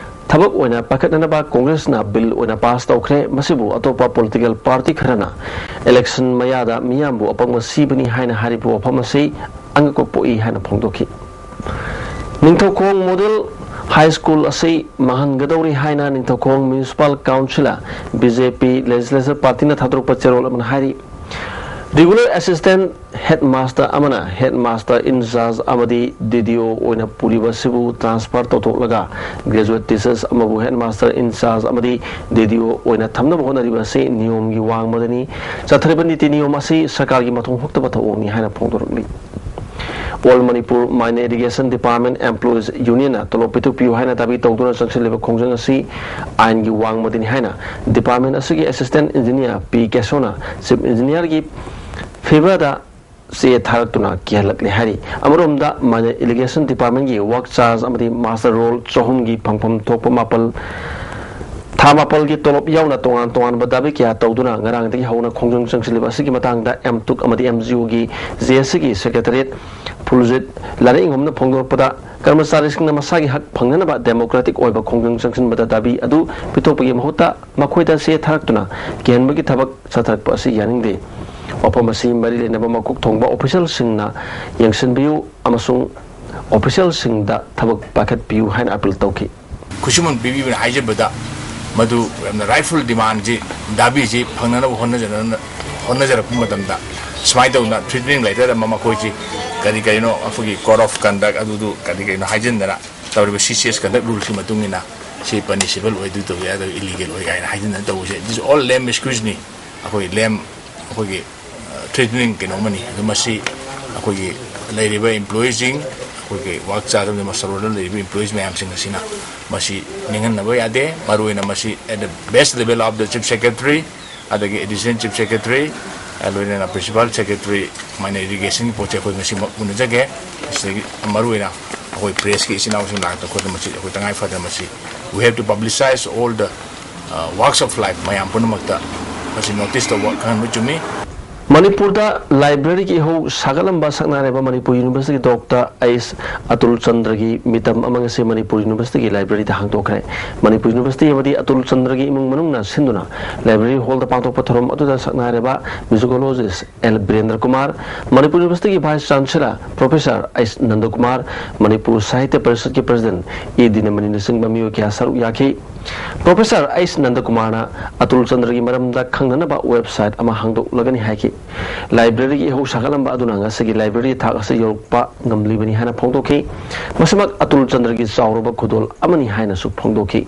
ꯊꯕꯛ ꯑꯣꯏꯅ ꯄꯥꯏꯈꯠꯅꯅꯕ ꯀꯪꯒ꯭ꯔꯦꯁꯅ ꯕꯤꯜ ꯑꯣꯏꯅ ꯄꯥꯁ ꯇꯧꯈ꯭ꯔꯦ, ꯃꯁꯤꯕꯨ ꯑꯇꯣꯞꯄ ꯄꯣꯂꯤꯇꯤꯀꯦꯜ ꯄꯥꯔꯇꯤ ꯈꯔꯅ ꯏꯂꯦꯛꯁꯟ ꯃꯌꯥꯗ ꯃꯤꯌꯥꯝꯕꯨ ꯑꯄꯪꯕ ꯁꯤꯕꯅꯤ ꯍꯥꯏꯅ ꯍꯥꯏꯔꯤꯕ ꯋꯥꯐꯝ ꯑꯁꯤ ꯑꯉꯛꯄ ꯄꯣꯛꯏ ꯍꯥꯏꯅ ꯐꯣꯡꯗꯣꯛꯈꯤ꯫ ꯅꯤꯡꯊꯧꯈꯣꯡ ꯃꯣꯗꯦꯜ ꯍꯥꯏ ꯁ꯭ꯀꯨꯜ ꯑꯁꯤ ꯃꯥꯡꯍꯟꯒꯗꯧꯔꯤ ꯍꯥꯏꯅ ꯅꯤꯡꯊꯧꯈꯣꯡ ꯃ꯭ꯌꯨꯅꯤꯁꯤꯄꯥꯜ ꯀꯥꯎꯟꯁꯤꯜꯅ ꯕꯤ ꯖꯦ ꯄꯤ ꯂꯦꯖꯤꯁꯂꯦꯆꯔ ꯄꯥꯔꯇꯤꯅ ꯊꯥꯗꯣꯔꯛꯄ ꯆꯦꯔꯣꯜ ꯑꯃꯅ ꯍꯥꯏꯔꯤ꯫ ꯔꯤꯒꯨꯂꯔ ꯑꯦꯁꯤꯁꯇꯦꯟ ꯍꯦꯗ ꯃꯥꯁꯇꯔ ꯑꯃꯅ ꯍꯦꯗ ꯃꯥꯁꯇꯔ ꯏꯟ ꯆꯥꯔꯖ ꯑꯃꯗꯤ ꯗꯤ ꯗꯤ ꯑꯣ ꯑꯣꯏꯅ ꯄꯨꯔꯤꯕ ꯑꯁꯤꯕꯨ ꯇ꯭ꯔꯥꯟꯁꯐꯔ ꯇꯧꯊꯣꯛꯂꯒ ꯒ꯭ꯔꯦꯖꯨꯑꯦꯠ ꯇꯤꯆꯔꯁ ꯑꯃꯕꯨ ꯍꯦꯗ ꯃꯥꯁꯇꯔ ꯏꯟ ꯆꯥꯔꯖ ꯑꯃꯗꯤ ꯗꯤ ꯗꯤ ꯑꯣ ꯑꯣꯏꯅ ꯊꯝꯅꯕ ꯍꯣꯠꯅꯔꯤꯕ ꯑꯁꯤ ꯅꯤꯌꯣꯝꯒꯤ ꯋꯥꯡꯃꯗꯅꯤ꯫ ꯆꯠꯊꯔꯤꯕ ꯅꯤꯇꯤ ꯅꯤꯌꯣꯝ ꯑꯁꯤ ꯁꯔꯀꯥꯔꯒꯤ ꯃꯊꯣꯡ ꯍꯨꯛꯇꯕ ꯊꯧꯑꯣꯡꯅꯤ ꯍꯥꯏꯅ ꯐꯣꯡꯗꯣꯔꯛꯂꯤ꯫ All Manipur Minor Irrigation Department Employees Unionꯅ ꯇꯣꯂꯣꯞ ꯄꯤꯊꯣꯛꯄꯤꯌꯨ ꯍꯥꯏꯅ ꯗꯥꯕꯤ ꯇꯧꯗꯨꯅ ꯆꯪꯁꯤꯜꯂꯤꯕ ꯈꯣꯡꯖꯪ ꯑꯁꯤ ꯑꯥꯏꯟꯒꯤ ꯋꯥꯡꯃꯗꯅꯤ ꯍꯥꯏꯅ ꯗꯤꯄꯥꯔꯠꯃꯦꯟ ꯑꯁꯤꯒꯤ ꯑꯦꯁꯤꯁꯇꯦꯟ ꯏꯟꯖꯤꯅꯤꯌꯥꯔ ꯄꯤ ꯀꯦꯁꯣꯅ ꯆꯤꯐ ꯏꯟꯖꯤꯅꯤꯌꯥꯔꯒꯤ ꯐꯦꯚꯔꯗ ꯆꯦ ꯊꯥꯔꯛꯇꯨꯅ ꯀꯤꯍꯜꯂꯛꯂꯦ ꯍꯥꯏꯔꯤ꯫ ꯑꯃꯔꯣꯝꯗ ꯃꯥꯏꯅꯔ ꯏꯔꯤꯒꯦꯁꯟ ꯗꯤꯄꯥꯔꯠꯃꯦꯟꯒꯤ ꯋꯥꯔꯛ ꯆꯥꯔꯖ ꯑꯃꯗꯤ ꯃꯥꯁꯇꯔ ꯔꯣꯜ ꯆꯍꯨꯝꯒꯤ ꯐꯪꯐꯝ ꯊꯣꯛꯄ ꯃꯥꯄꯜ, ꯊꯥ ꯃꯥꯄꯜꯒꯤ ꯇꯣꯂꯣꯞ ꯌꯥꯎꯅ ꯇꯣꯉꯥꯟ ꯇꯣꯉꯥꯟꯕ ꯗꯥꯕꯤ ꯀꯌꯥ ꯇꯧꯗꯨꯅ ꯉꯔꯥꯡꯗꯒꯤ ꯍꯧꯅ ꯈꯣꯡꯖꯪ ꯆꯪꯁꯤꯜꯂꯤꯕ ꯑꯁꯤꯒꯤ ꯃꯇꯥꯡꯗ ꯑꯦꯝꯇꯨꯛ ꯑꯃꯗꯤ ꯑꯦꯝ ꯖꯤ ꯑꯣꯒꯤ ꯖꯦ ꯑꯦꯁ ꯁꯤꯒꯤ ꯁꯦꯀ꯭ꯔꯦꯇꯔꯤꯌꯦꯠ ꯐꯨꯜꯖꯤꯠ ꯂꯥꯏꯔꯤꯛ ꯏꯪꯒꯣꯝꯅ ꯐꯣꯡꯗꯣꯔꯛꯄꯗ, ꯀꯔꯃꯆꯥꯔꯤꯁꯤꯡꯅ ꯃꯁꯥꯒꯤ ꯍꯛ ꯐꯪꯅꯅꯕ ꯗꯦꯃꯣꯀ꯭ꯔꯦꯇꯤꯛ ꯑꯣꯏꯕ ꯈꯣꯡꯖꯪ ꯆꯪꯁꯤꯟꯕꯗ ꯗꯥꯕꯤ ꯑꯗꯨ ꯄꯤꯊꯣꯛꯄꯒꯤ ꯃꯍꯨꯠꯇ ꯃꯈꯣꯏꯗ ꯆꯦ ꯊꯥꯔꯛꯇꯨꯅ ꯀꯤꯍꯟꯕꯒꯤ ꯊꯕꯛ ꯆꯠꯊꯔꯛꯄ ꯑꯁꯤ ꯌꯥꯅꯤꯡꯗꯦ꯫ ꯋꯥꯐꯝ ꯑꯁꯤ ꯃꯔꯤ ꯂꯩꯅꯕ ꯃꯀꯣꯛ ꯊꯣꯡꯕ ꯑꯣꯐꯤꯁꯤꯌꯦꯜꯁꯤꯡꯅ ꯌꯦꯡꯁꯤꯟꯕꯤꯌꯨ ꯑꯃꯁꯨꯡ ꯑꯣꯐꯤꯁꯤꯌꯦꯜꯁꯤꯡꯗ ꯊꯕꯛ ꯄꯥꯏꯈꯠꯄꯤꯌꯨ ꯍꯥꯏꯅ ꯑꯄꯤꯜ ꯇꯧꯈꯤ꯫ ꯈꯨꯠꯁꯨꯃꯟ ꯄꯤꯕꯤꯕꯅ ꯍꯥꯏꯖꯕꯗ ꯃꯗꯨ ꯌꯥꯝꯅ ꯔꯥꯏꯠꯐꯨꯜ ꯗꯤꯃꯥꯟꯁꯤ, ꯗꯥꯕꯤꯁꯤ ꯐꯪꯅꯅꯕ ꯍꯣꯠꯅꯖꯅ-, ꯍꯣꯠꯅꯖꯔꯛꯄ ꯃꯇꯝꯗ ꯁꯨꯃꯥꯏꯅ ꯇꯧꯗꯅ ꯊ꯭ꯔꯤꯇꯅꯤꯡ ꯂꯦꯇꯔ ꯑꯃ ꯃꯈꯣꯏꯁꯤ ꯀꯔꯤ ꯀꯔꯤꯅꯣ ꯑꯩꯈꯣꯏꯒꯤ ꯀꯣꯗ ꯑꯣꯐ ꯀꯟꯗꯛ ꯑꯗꯨꯗꯨ ꯀꯔꯤ ꯀꯔꯤꯅꯣ ꯍꯥꯏꯖꯤꯟꯗꯅ ꯇꯧꯔꯤꯕ ꯁꯤ ꯁꯤ ꯑꯦꯁ ꯀꯟꯗꯛ ꯔꯨꯜꯁꯀꯤ ꯃꯇꯨꯡ ꯏꯟꯅ ꯁꯤ ꯄꯅꯤꯁꯤꯕꯜ ꯑꯣꯏ, ꯑꯗꯨ ꯇꯧꯕ ꯌꯥꯗꯕ, ꯏꯂꯤꯒꯦꯜ ꯑꯣꯏ ꯀꯥꯏꯅ ꯍꯥꯏꯖꯤꯟꯗꯅ ꯇꯧꯕꯁꯦ, this is all lamb excuse ꯅꯤ꯫ ꯑꯩꯈꯣꯏ ꯂꯦꯝ ꯑꯩꯈꯣꯏꯒꯤ ꯊ꯭ꯔꯤꯇꯅꯤꯡ ꯀꯩꯅꯣ ꯑꯃꯅꯤ꯫ ꯑꯗꯨ ꯃꯁꯤ ꯑꯩꯈꯣꯏꯒꯤ ꯂꯩꯔꯤꯕ ꯏꯝꯄ꯭ꯂꯣꯌꯤꯁꯤꯡ, ꯑꯩꯈꯣꯏꯒꯤ ꯋꯥꯔꯛ ꯆꯥꯔꯖ ꯑꯃꯗꯤ ꯃꯁꯇꯔ ꯔꯣꯜꯗ ꯂꯩꯔꯤꯕ ꯏꯝꯄ꯭ꯂꯣꯌꯤꯁ ꯃꯌꯥꯝꯁꯤꯡ ꯑꯁꯤꯅ ꯃꯁꯤ ꯅꯤꯡꯍꯟꯅꯕ ꯌꯥꯗꯦ꯫ ꯃꯔꯨꯑꯣꯏꯅ ꯃꯁꯤ at the base level of the chief secretary, ꯑꯗꯒꯤ ꯑꯦꯗꯤꯁꯅꯦꯜ ꯆꯤꯐ ꯁꯦꯀ꯭ꯔꯦꯇꯔꯤ, ꯂꯣꯏꯅꯅ ꯄ꯭ꯔꯤꯟꯁꯤꯄꯥꯜ ꯁꯦꯀ꯭ꯔꯦꯇꯔꯤ, ꯁꯨꯃꯥꯏꯅ ꯏꯔꯤꯒꯦꯁꯟꯒꯤ ꯄꯣꯠꯁꯦ ꯑꯩꯈꯣꯏ ꯉꯁꯤꯃꯛ ꯎꯅꯖꯒꯦ꯫ ꯁꯤꯗꯒꯤ ꯃꯔꯨꯑꯣꯏꯅ ꯑꯩꯈꯣꯏ ꯄ꯭ꯔꯦꯁꯀꯤ ꯏꯆꯤꯟ ꯏꯅꯥꯎꯁꯤꯡ ꯂꯥꯛꯇꯅ ꯈꯣꯠꯇꯅ ꯃꯁꯤ ꯑꯩꯈꯣꯏ ꯇꯉꯥꯏ ꯐꯗꯅ ꯃꯁꯤ, we have to publicize all the, uh, walks of life, ꯃꯌꯥꯝ ꯄꯨꯝꯅꯃꯛꯇ ꯃꯁꯤ ꯅꯣꯇꯤꯁ ꯇꯧꯕ ꯈꯪꯍꯟꯕ ꯆꯨꯝꯃꯤ꯫ ꯃꯅꯤꯄꯨꯔꯗ ꯂꯥꯏꯕ꯭ꯔꯦꯔꯤꯒꯤ ꯏꯍꯧ ꯁꯥꯒꯠꯂꯝꯕ ꯁꯛꯅꯥꯏꯔꯕ ꯃꯅꯤꯄꯨꯔ ꯌꯨꯅꯤꯚꯔꯁꯤꯇꯤꯒꯤ ꯗꯣꯛꯇꯔ ꯑꯩꯁ ꯑꯇꯨꯜ ꯆꯟꯗ꯭ꯔꯒꯤ ꯃꯤꯇꯝ ꯑꯃ ꯉꯁꯤ ꯃꯅꯤꯄꯨꯔ ꯌꯨꯅꯤꯚꯔꯁꯤꯇꯤꯒꯤ ꯂꯥꯏꯕ꯭ꯔꯦꯔꯤꯗ ꯍꯥꯡꯗꯣꯛꯈ꯭ꯔꯦ꯫ ꯃꯅꯤꯄꯨꯔ ꯌꯨꯅꯤꯚꯔꯁꯤꯇꯤ ꯑꯃꯗꯤ ꯑꯇꯨꯜ ꯆꯟꯗ꯭ꯔꯒꯤ ꯏꯃꯨꯡ ꯃꯅꯨꯡꯅ ꯁꯤꯟꯗꯨꯅ ꯂꯥꯏꯕ꯭ꯔꯦꯔꯤ ꯍꯣꯜꯗ ꯄꯥꯡꯊꯣꯛꯄ ꯊꯧꯔꯝ ꯑꯗꯨꯗ ꯁꯛꯅꯥꯏꯔꯕ ꯃ꯭ꯌꯨꯖꯤꯀꯣꯂꯣꯖꯤꯁ ꯑꯦꯜ ꯕꯤꯔꯦꯟꯗ꯭ꯔ ꯀꯨꯃꯥꯔ, ꯃꯅꯤꯄꯨꯔ ꯌꯨꯅꯤꯚꯔꯁꯤꯇꯤꯒꯤ vice chancellor professor H Nandakumar, Manipur Sahitya ꯄꯔꯤꯁꯠꯀꯤ ꯄ꯭ꯔꯁꯤꯗꯦꯟꯠ ꯏ ꯗꯤꯅꯃꯅꯤꯅꯆꯤꯡꯕ ꯃꯤꯑꯣꯏ ꯀꯌꯥ ꯁꯔꯨꯛ ꯌꯥꯈꯤ꯫ ꯄ꯭ꯔꯣꯐꯦꯁꯔ ꯑꯩꯁ ꯅꯟꯗꯀꯨꯃꯥꯔꯅ ꯑꯇꯨꯜ ꯆꯟꯗ꯭ꯔꯒꯤ ꯃꯔꯝꯗ ꯈꯪꯅꯅꯕ ꯋꯦꯕꯁꯥꯏꯠ ꯑꯃ ꯍꯥꯡꯗꯣꯛꯂꯒꯅꯤ ꯍꯥꯏꯈꯤ꯫ ꯂꯥꯏꯕ꯭ꯔꯦꯔꯤꯒꯤ ꯏꯍꯧ ꯁꯥꯒꯠꯂꯝꯕ ꯑꯗꯨꯅ ꯉꯁꯤꯒꯤ ꯂꯥꯏꯕ꯭ꯔꯦꯔꯤ ꯊꯥꯛ ꯑꯁꯤ ꯌꯧꯔꯛꯄ ꯉꯝꯂꯤꯕꯅꯤ ꯍꯥꯏꯅ ꯐꯣꯡꯗꯣꯛꯈꯤ꯫ ꯃꯁꯤꯃꯛ ꯑꯇꯨꯜ ꯆꯟꯗ꯭ꯔꯒꯤ ꯆꯥꯎꯔꯕ ꯈꯨꯗꯣꯜ ꯑꯃꯅꯤ ꯍꯥꯏꯅꯁꯨ ꯐꯣꯡꯗꯣꯛꯈꯤ꯫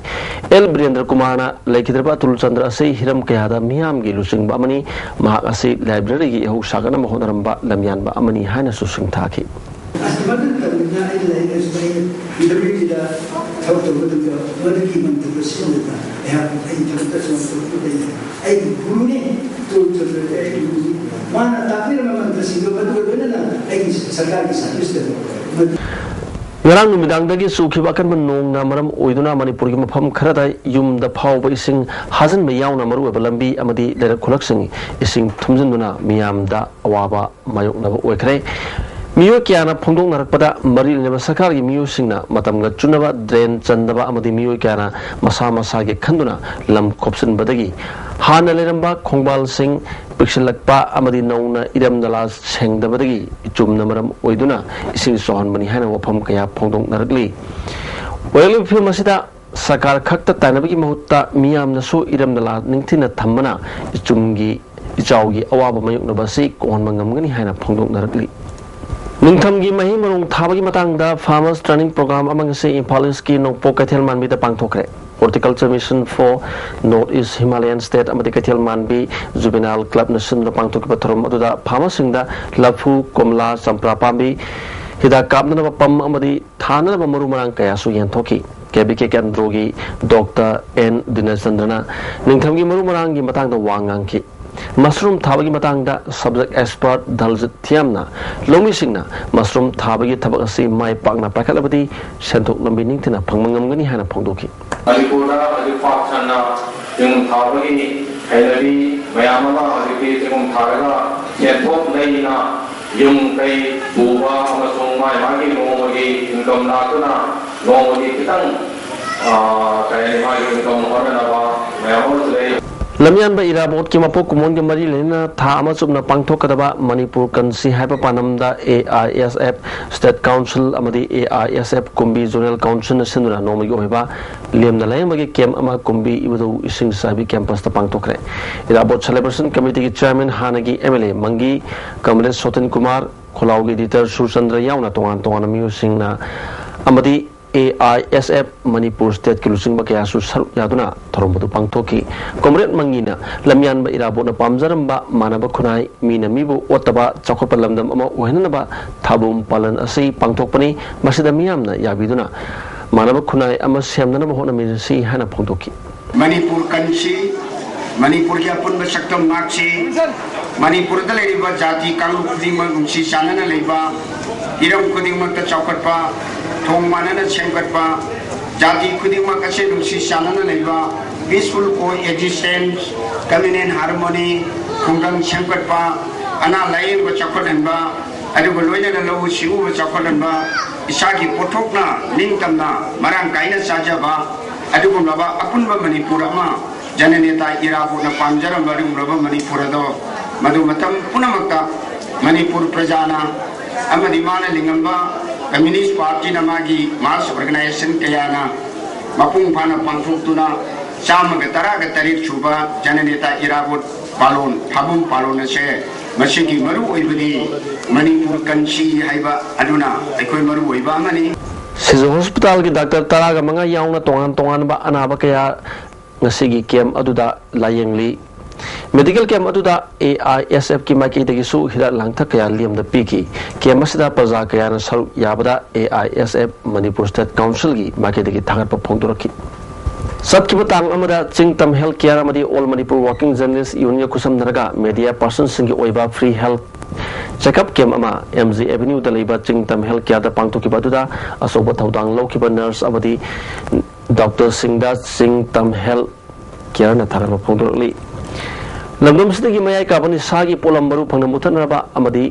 ꯑꯦꯜ ꯕꯤꯔꯦꯟꯗ꯭ꯔ ꯀꯨꯃꯥꯔꯅ ꯂꯩꯈꯤꯗ꯭ꯔꯕ ꯑꯇꯨꯜ ꯆꯟꯗ꯭ꯔ ꯑꯁꯤ ꯍꯤꯔꯝ ꯀꯌꯥꯗ ꯃꯤꯌꯥꯝꯒꯤ ꯂꯨꯆꯤꯡꯕ ꯑꯃꯅꯤ꯫ ꯃꯍꯥꯛ ꯑꯁꯤ ꯂꯥꯏꯕ꯭ꯔꯦꯔꯤꯒꯤ ꯏꯍꯧ ꯁꯥꯒꯠꯅꯕ ꯍꯣꯠꯅꯔꯝꯕ ꯂꯝꯌꯥꯟꯕ ꯑꯃꯅꯤ ꯍꯥꯏꯅꯁꯨ ꯁꯤꯡꯊꯥꯈꯤ꯫ ꯑꯁ, ꯃꯗꯨ ꯃꯇꯝꯗ ꯑꯩ ꯂꯥꯏꯔꯤꯛ ꯂꯥꯏꯁꯨ ꯑꯩ ꯌꯨꯅꯤꯚꯔꯁꯤꯇꯤꯗ ꯊꯕꯛ ꯇꯧꯕ ꯃꯇꯝꯗ ꯃꯗꯨꯒꯤ ꯃꯟꯇ꯭ꯔꯗꯣ ꯁꯤꯖꯤꯟꯅꯗꯅ ꯑꯩꯍꯥꯛ ꯑꯩꯒꯤ ꯊꯕꯛꯇ ꯆꯪꯉꯛꯄ ꯃꯇꯝꯗ ꯑꯩꯒꯤ ꯒꯨꯔꯨꯅꯤ, ꯇꯣꯜ ꯆꯟꯗ꯭ꯔꯗꯤ ꯑꯩꯒꯤ ꯒꯨꯔꯨꯅꯤ꯫ ꯃꯥꯅ ꯇꯥꯛꯄꯤꯔꯝꯕ ꯃꯟꯇ꯭ꯔꯁꯤꯡꯗꯣ ꯃꯗꯨꯒ ꯂꯣꯏꯅꯅ ꯑꯩꯒꯤ ꯁꯔꯀꯥꯔꯒꯤ ꯁꯥꯔꯚꯤꯁꯇ ꯃꯗꯨ ꯉꯔꯥꯡ ꯅꯨꯃꯤꯗꯥꯡꯗꯒꯤ ꯆꯨꯈꯤꯕ ꯑꯀꯟꯕ ꯅꯣꯡꯅ ꯃꯔꯝ ꯑꯣꯏꯗꯨꯅ ꯃꯅꯤꯄꯨꯔꯒꯤ ꯃꯐꯝ ꯈꯔꯗ ꯌꯨꯝꯗ ꯐꯥꯎꯕ ꯏꯁꯤꯡ ꯍꯥꯖꯤꯟꯕ ꯌꯥꯎꯅ ꯃꯔꯨꯑꯣꯏꯕ ꯂꯝꯕꯤ ꯑꯃꯗꯤ ꯂꯩꯔꯛ ꯈꯨꯂꯛꯁꯤꯡ ꯏꯁꯤꯡ ꯊꯨꯝꯖꯤꯟꯗꯨꯅ ꯃꯤꯌꯥꯝꯗ ꯑꯋꯥꯕ ꯃꯥꯌꯣꯛꯅꯕ ꯑꯣꯏꯈ꯭ꯔꯦ꯫ ꯃꯤꯑꯣꯏ ꯀꯌꯥꯅ ꯐꯣꯡꯗꯣꯛꯅꯔꯛꯄꯗ, ꯃꯔꯤ ꯂꯩꯅꯕ ꯁꯔꯀꯥꯔꯒꯤ ꯃꯤꯑꯣꯏꯁꯤꯡꯅ ꯃꯇꯝꯒ ꯆꯨꯅꯕ ꯗ꯭ꯔꯦꯟ ꯆꯟꯗꯕ ꯑꯃꯗꯤ ꯃꯤꯑꯣꯏ ꯀꯌꯥꯅ ꯃꯁꯥ ꯃꯁꯥꯒꯤ ꯈꯟꯗꯨꯅ ꯂꯝ ꯈꯣꯞꯆꯤꯟꯕꯗꯒꯤ ꯍꯥꯟꯅ ꯂꯩꯔꯝꯕ ꯈꯣꯡꯕꯥꯜꯁꯤꯡ ꯄꯤꯛꯁꯤꯜꯂꯛꯄ ꯑꯃꯗꯤ ꯅꯧꯅ ꯏꯔꯝ ꯅꯂꯥ ꯁꯦꯡꯗꯕꯗꯒꯤ ꯏꯆꯨꯝꯅ ꯃꯔꯝ ꯑꯣꯏꯗꯨꯅ ꯏꯁꯤꯡ ꯆꯥꯎꯍꯟꯕꯅꯤ ꯍꯥꯏꯅ ꯋꯥꯐꯝ ꯀꯌꯥ ꯐꯣꯡꯗꯣꯛꯅꯔꯛꯂꯤ꯫ ꯑꯣꯏꯔꯛꯂꯤꯕ ꯐꯤꯕꯝ ꯑꯁꯤꯗ ꯁꯔꯀꯥꯔ ꯈꯛꯇ ꯇꯥꯏꯅꯕꯒꯤ ꯃꯍꯨꯠꯇ ꯃꯤꯌꯥꯝꯅꯁꯨ ꯏꯔꯝ ꯅꯂꯥ ꯅꯤꯡꯊꯤꯅ ꯊꯝꯕꯅ ꯏꯆꯨꯝꯒꯤ ꯏꯆꯥꯎꯒꯤ ꯑꯋꯥꯕ ꯃꯥꯌꯣꯛꯅꯕ ꯑꯁꯤ ꯀꯣꯛꯍꯟꯕ ꯉꯝꯒꯅꯤ ꯍꯥꯏꯅ ꯐꯣꯡꯗꯣꯛꯅꯔꯛꯂꯤ꯫ ꯅꯤꯡꯊꯝꯒꯤ ꯃꯍꯩ ꯃꯔꯣꯡ ꯊꯥꯕꯒꯤ ꯃꯇꯥꯡꯗ farmers training program ꯑꯃ ꯉꯁꯤ ꯏꯝꯐꯥꯜ ꯏꯁꯀꯤ ꯅꯣꯡꯄꯣꯛ ꯀꯩꯊꯦꯜ ꯃꯥꯟꯕꯤꯗ ꯄꯥꯡꯊꯣꯛꯈ꯭ꯔꯦ꯫ Horticulture Mission for North East Himalayan State ꯑꯃꯗꯤ ꯀꯩꯊꯦꯜ ꯃꯥꯟꯕꯤ Juvenile Club ꯅ ꯁꯤꯟꯗꯨꯅ ꯄꯥꯡꯊꯣꯛꯈꯤꯕ ꯊꯧꯔꯝ ꯑꯗꯨꯗ farmer ꯁꯤꯡꯗ ꯂꯐꯨ, ꯀꯣꯝꯂꯥ, ꯆꯝꯄ꯭ꯔꯥ ꯄꯥꯝꯕꯤ, ꯍꯤꯗꯥꯛ ꯀꯥꯞꯅꯅꯕ ꯄꯝ ꯑꯃꯗꯤ ꯊꯥꯅꯅꯕ ꯃꯔꯨ ꯃꯔꯥꯡ ꯀꯌꯥꯁꯨ ꯌꯦꯟꯊꯣꯛꯈꯤ꯫ ꯀꯦ ꯕꯤ ꯀꯦ ꯀꯦꯟꯗ꯭ꯔꯣꯒꯤ ꯗꯣꯛꯇꯔ ꯑꯦꯟ ꯗꯤꯅꯆꯟꯗ꯭ꯔꯅ ꯅꯤꯡꯊꯝꯒꯤ ꯃꯔꯨ ꯃꯔꯥꯡꯒꯤ ꯃꯇꯥꯡꯗ ꯋꯥ ꯉꯥꯡꯈꯤ꯫ ꯃꯁꯔꯨꯝ ꯊꯥꯕꯒꯤ ꯃꯇꯥꯡꯗ subject expert ꯗꯜꯖꯤꯠ ꯊꯤꯌꯥꯝꯅ ꯂꯧꯃꯤꯁꯤꯡꯅ ꯃꯁꯔꯨꯝ ꯊꯥꯕꯒꯤ ꯊꯕꯛ ꯑꯁꯤ ꯃꯥꯏ ꯄꯥꯛꯅ ꯄꯥꯏꯈꯠꯂꯕꯗꯤ ꯁꯦꯟꯊꯣꯛ ꯂꯝꯕꯤ ꯅꯤꯡꯊꯤꯅ ꯐꯪꯕ ꯉꯝꯒꯅꯤ ꯍꯥꯏꯅ ꯐꯣꯡꯗꯣꯛꯈꯤ꯫ ꯃꯅꯤꯄꯨꯔꯗ ꯍꯧꯖꯤꯛ ꯄꯥꯛ ꯁꯟꯅ ꯆꯤꯡ ꯊꯥꯕꯒꯤ ꯍꯩꯅꯕꯤ ꯃꯌꯥꯝ ꯑꯃ ꯍꯧꯖꯤꯛꯇꯤ ꯆꯤꯡ ꯊꯥꯔꯒ ꯁꯦꯟꯊꯣꯛ ꯂꯩꯅ ꯌꯨꯝ ꯀꯩ ꯄꯨꯕ ꯑꯃꯁꯨꯡ ꯃꯥꯏ ꯃꯥꯒꯤ ꯅꯣꯡꯃꯒꯤ income ꯂꯥꯛꯇꯨꯅ ꯅꯣꯡꯃꯒꯤ ꯈꯤꯇꯪ, ꯑ, ꯀꯩ ꯍꯥꯏꯅꯤ, ꯃꯥꯒꯤ income ꯍꯣꯠꯅꯅꯕ ꯃꯌꯥꯝ ꯑꯃꯁꯨ ꯂꯩ꯫ ꯂꯝꯌꯥꯟꯕ ꯏꯔꯥꯕꯣꯠꯀꯤ ꯃꯄꯣꯛ ꯀꯨꯝꯑꯣꯟꯒ ꯃꯔꯤ ꯂꯩꯅꯅ ꯊꯥ ꯑꯃ ꯆꯨꯞꯅ ꯄꯥꯡꯊꯣꯛꯀꯗꯕ ꯃꯅꯤꯄꯨꯔ ꯀꯟꯁꯤ ꯍꯥꯏꯕ ꯄꯥꯟꯗꯝꯗ A I S F State Council ꯑꯃꯗꯤ A I S F ꯀꯨꯝꯕꯤ Zonal Councilꯅ ꯁꯤꯟꯗꯨꯅ ꯅꯣꯡꯃꯒꯤ ꯑꯣꯏꯕ ꯂꯦꯝꯅ ꯂꯥꯌꯦꯡꯕꯒꯤ camp ꯑꯃ ꯀꯨꯝꯕꯤ ꯏꯕꯨꯙꯧ ꯏꯁꯤꯡ ꯆꯥꯏꯕꯤ campusꯇ ꯄꯥꯡꯊꯣꯛꯈ꯭ꯔꯦ꯫ ꯏꯔꯥꯕꯣꯠ celebration committeeꯒꯤ chairman ꯍꯥꯟꯅꯒꯤ M L A ꯃꯪꯒꯤ ꯀꯃꯂꯦꯁ ꯁꯣꯇꯟ Kumar, ꯈꯣꯂꯥꯎꯒꯤ editor Surchandra ꯌꯥꯎꯅ ꯇꯣꯉꯥꯟ ꯇꯣꯉꯥꯟꯕ ꯃꯤꯑꯣꯏꯁꯤꯡꯅ ꯑꯃꯗꯤ A I S F Manipur stateꯀꯤ ꯂꯨꯆꯤꯡꯕ ꯀꯌꯥꯁꯨ ꯁꯔꯨꯛ ꯌꯥꯗꯨꯅ ꯊꯧꯔꯝ ꯑꯗꯨ ꯄꯥꯡꯊꯣꯛꯈꯤ꯫ Comrade ꯃꯪꯒꯤꯅ ꯂꯝꯌꯥꯟꯕ ꯏꯔꯥꯕꯣꯠꯅ ꯄꯥꯝꯖꯔꯝꯕ ꯃꯥꯟꯅꯕ ꯈꯨꯟꯅꯥꯏ, ꯃꯤꯅ ꯃꯤꯕꯨ ꯑꯣꯠꯇꯕ ꯆꯥꯎꯈꯠꯄ ꯂꯝꯗꯝ ꯑꯃ ꯑꯣꯏꯍꯟꯅꯕ ꯊꯥꯕꯨꯝ ꯄꯥꯂꯟ ꯑꯁꯤ ꯄꯥꯡꯊꯣꯛꯄꯅꯤ꯫ ꯃꯁꯤꯗ ꯃꯤꯌꯥꯝꯅ ꯌꯥꯕꯤꯗꯨꯅ ꯃꯥꯟꯅꯕ ꯈꯨꯟꯅꯥꯏ ꯑꯃ ꯁꯦꯝꯅꯅꯕ ꯍꯣꯠꯅꯃꯤꯟꯅꯁꯤ ꯍꯥꯏꯅ ꯐꯣꯡꯗꯣꯛꯈꯤ꯫ ꯃꯅꯤꯄꯨꯔ ꯀꯟꯁꯤ, ꯃꯅꯤꯄꯨꯔꯒꯤ ꯑꯄꯨꯟꯕ ꯁꯛꯇꯝ ꯉꯥꯛꯁꯤ, ꯃꯅꯤꯄꯨꯔꯗ ꯂꯩꯔꯤꯕ ꯖꯥꯇꯤ ꯀꯥꯡꯂꯨꯞ ꯈꯨꯗꯤꯡꯃꯛ ꯅꯨꯡꯁꯤ ꯆꯥꯟꯅꯅ ꯂꯩꯕ, ꯏꯔꯝ ꯈꯨꯗꯤꯡꯃꯛꯇ ꯆꯥꯎꯈꯠꯄ, ꯊꯣꯡ ꯃꯥꯟꯅꯅ ꯁꯦꯝꯒꯠꯄ, ꯖꯥꯇꯤ ꯈꯨꯗꯤꯡꯃꯛ ꯑꯁꯦ ꯅꯨꯡꯁꯤ ꯆꯥꯟꯅꯅ ꯂꯩꯕ, peaceful coexistence, communion harmony, ꯈꯨꯡꯒꯪ ꯁꯦꯝꯒꯠꯄ, ꯑꯅꯥ ꯂꯥꯌꯦꯡꯕ ꯆꯥꯎꯈꯠꯍꯟꯕ, ꯑꯗꯨꯒ ꯂꯣꯏꯅꯅ ꯂꯧꯎ ꯁꯤꯡꯎꯕ ꯆꯥꯎꯈꯠꯍꯟꯕ, ꯏꯁꯥꯒꯤ ꯄꯣꯠꯊꯣꯛꯅ ꯅꯤꯡꯇꯝꯅ ꯃꯔꯥꯡ ꯀꯥꯏꯅ ꯆꯥꯖꯕ, ꯑꯗꯨꯒꯨꯝꯂꯕ ꯑꯄꯨꯟꯕ ꯃꯅꯤꯄꯨꯔ ꯑꯃ ꯖꯅꯅꯦꯇꯥ ꯏꯔꯥꯕꯣꯠꯅ ꯄꯥꯝꯖꯔꯝꯕ ꯑꯗꯨꯒꯨꯝꯂꯕ ꯃꯅꯤꯄꯨꯔ ꯑꯗꯣ ꯃꯗꯨ ꯃꯇꯝ ꯄꯨꯝꯅꯃꯛꯇ ꯃꯅꯤꯄꯨꯔ ꯄ꯭ꯔꯖꯥꯅ ꯑꯃꯗꯤ ꯃꯥꯅ ꯂꯤꯡꯉꯝꯕ Communist Partyꯅ ꯃꯥꯒꯤ mass organization ꯀꯌꯥꯅ ꯃꯄꯨꯡ ꯐꯥꯅ ꯄꯥꯡꯊꯣꯛꯇꯨꯅ ꯆꯥꯝꯃꯒ ꯇꯔꯥꯒ ꯇꯔꯦꯠ ꯁꯨꯕ ꯖꯅꯅꯦꯇꯥ ꯏꯔꯥꯕꯣꯠ ꯄꯥꯂꯣꯟ, ꯊꯥꯕꯨꯝ ꯄꯥꯂꯣꯟ ꯑꯁꯦ ꯃꯁꯤꯒꯤ ꯃꯔꯨ ꯑꯣꯏꯕꯗꯤ ꯃꯅꯤꯄꯨꯔ ꯀꯟꯁꯤ ꯍꯥꯏꯕ ꯑꯗꯨꯅ ꯑꯩꯈꯣꯏ ꯃꯔꯨ ꯑꯣꯏꯕ ꯑꯃꯅꯤ꯫ ꯁꯤꯖ hospitalꯒꯤ doctor ꯇꯔꯥꯒ ꯃꯉꯥ ꯌꯥꯎꯅ ꯇꯣꯉꯥꯟ ꯇꯣꯉꯥꯟꯕ ꯑꯅꯥꯕ ꯀꯌꯥ ꯉꯁꯤꯒꯤ camp ꯑꯗꯨꯗ ꯂꯥꯌꯦꯡꯂꯤ꯫ Medical camp ꯑꯗꯨꯗ A I S Fꯀꯤ ꯃꯥꯏꯀꯩꯗꯒꯤꯁꯨ ꯍꯤꯗꯥꯛ ꯂꯥꯡꯊꯛ ꯀꯌꯥ ꯂꯦꯝꯅ ꯄꯤꯈꯤ꯫ Camp ꯑꯁꯤꯗ ꯄ꯭ꯔꯖꯥ ꯀꯌꯥꯅ ꯁꯔꯨꯛ ꯌꯥꯕꯗ A I S F Manipur State Councilꯒꯤ ꯃꯥꯏꯀꯩꯗꯒꯤ ꯊꯥꯒꯠꯄ ꯐꯣꯡꯗꯣꯔꯛꯈꯤ꯫ ꯆꯠꯈꯤꯕ ꯇꯥꯡ ꯑꯃꯗ ꯆꯤꯡꯇꯝ ꯍꯦꯜꯊ ꯀꯦꯌꯔ ꯑꯃꯗꯤ ꯑꯣꯜ ꯃꯅꯤꯄꯨꯔ ꯋꯥꯔꯀꯤꯡ ꯖꯔꯅꯦꯂꯤꯁ ꯌꯨꯅꯤꯌꯟꯒ ꯈꯨꯠꯁꯝꯅꯔꯒ ꯃꯦꯗꯤꯌꯥ ꯄꯥꯔꯁꯟꯁꯤꯡꯒꯤ ꯑꯣꯏꯕ ꯐ꯭ꯔꯤ ꯍꯦꯜꯊ ꯆꯦꯛꯑꯞ ꯀꯦꯝꯞ ꯑꯃ ꯑꯦꯝ ꯖꯤ ꯑꯦꯚꯦꯅ꯭ꯌꯨꯗ ꯂꯩꯕ ꯆꯤꯡꯇꯝ ꯍꯦꯜꯊ ꯀꯦꯌꯔꯗ ꯄꯥꯡꯊꯣꯛꯈꯤꯕ ꯑꯗꯨꯗ ꯑꯆꯧꯕ ꯊꯧꯗꯥꯡ ꯂꯧꯈꯤꯕ ꯅꯔꯁ ꯑꯃꯗꯤ ꯗꯣꯛꯇꯔꯁꯤꯡꯗ ꯆꯤꯡꯇꯝ ꯍꯦꯜꯊ ꯀꯦꯌꯔꯅ ꯊꯥꯒꯠꯄ ꯐꯣꯡꯗꯣꯔꯛꯂꯤ꯫ ꯂꯝꯗꯝꯁꯤꯗꯒꯤ ꯃꯌꯥꯏ ꯀꯥꯕ ꯅꯤꯁꯥꯒꯤ ꯄꯣꯠꯂꯝ ꯃꯔꯨ ꯐꯪꯅ ꯃꯨꯊꯠꯅꯕ ꯑꯃꯗꯤ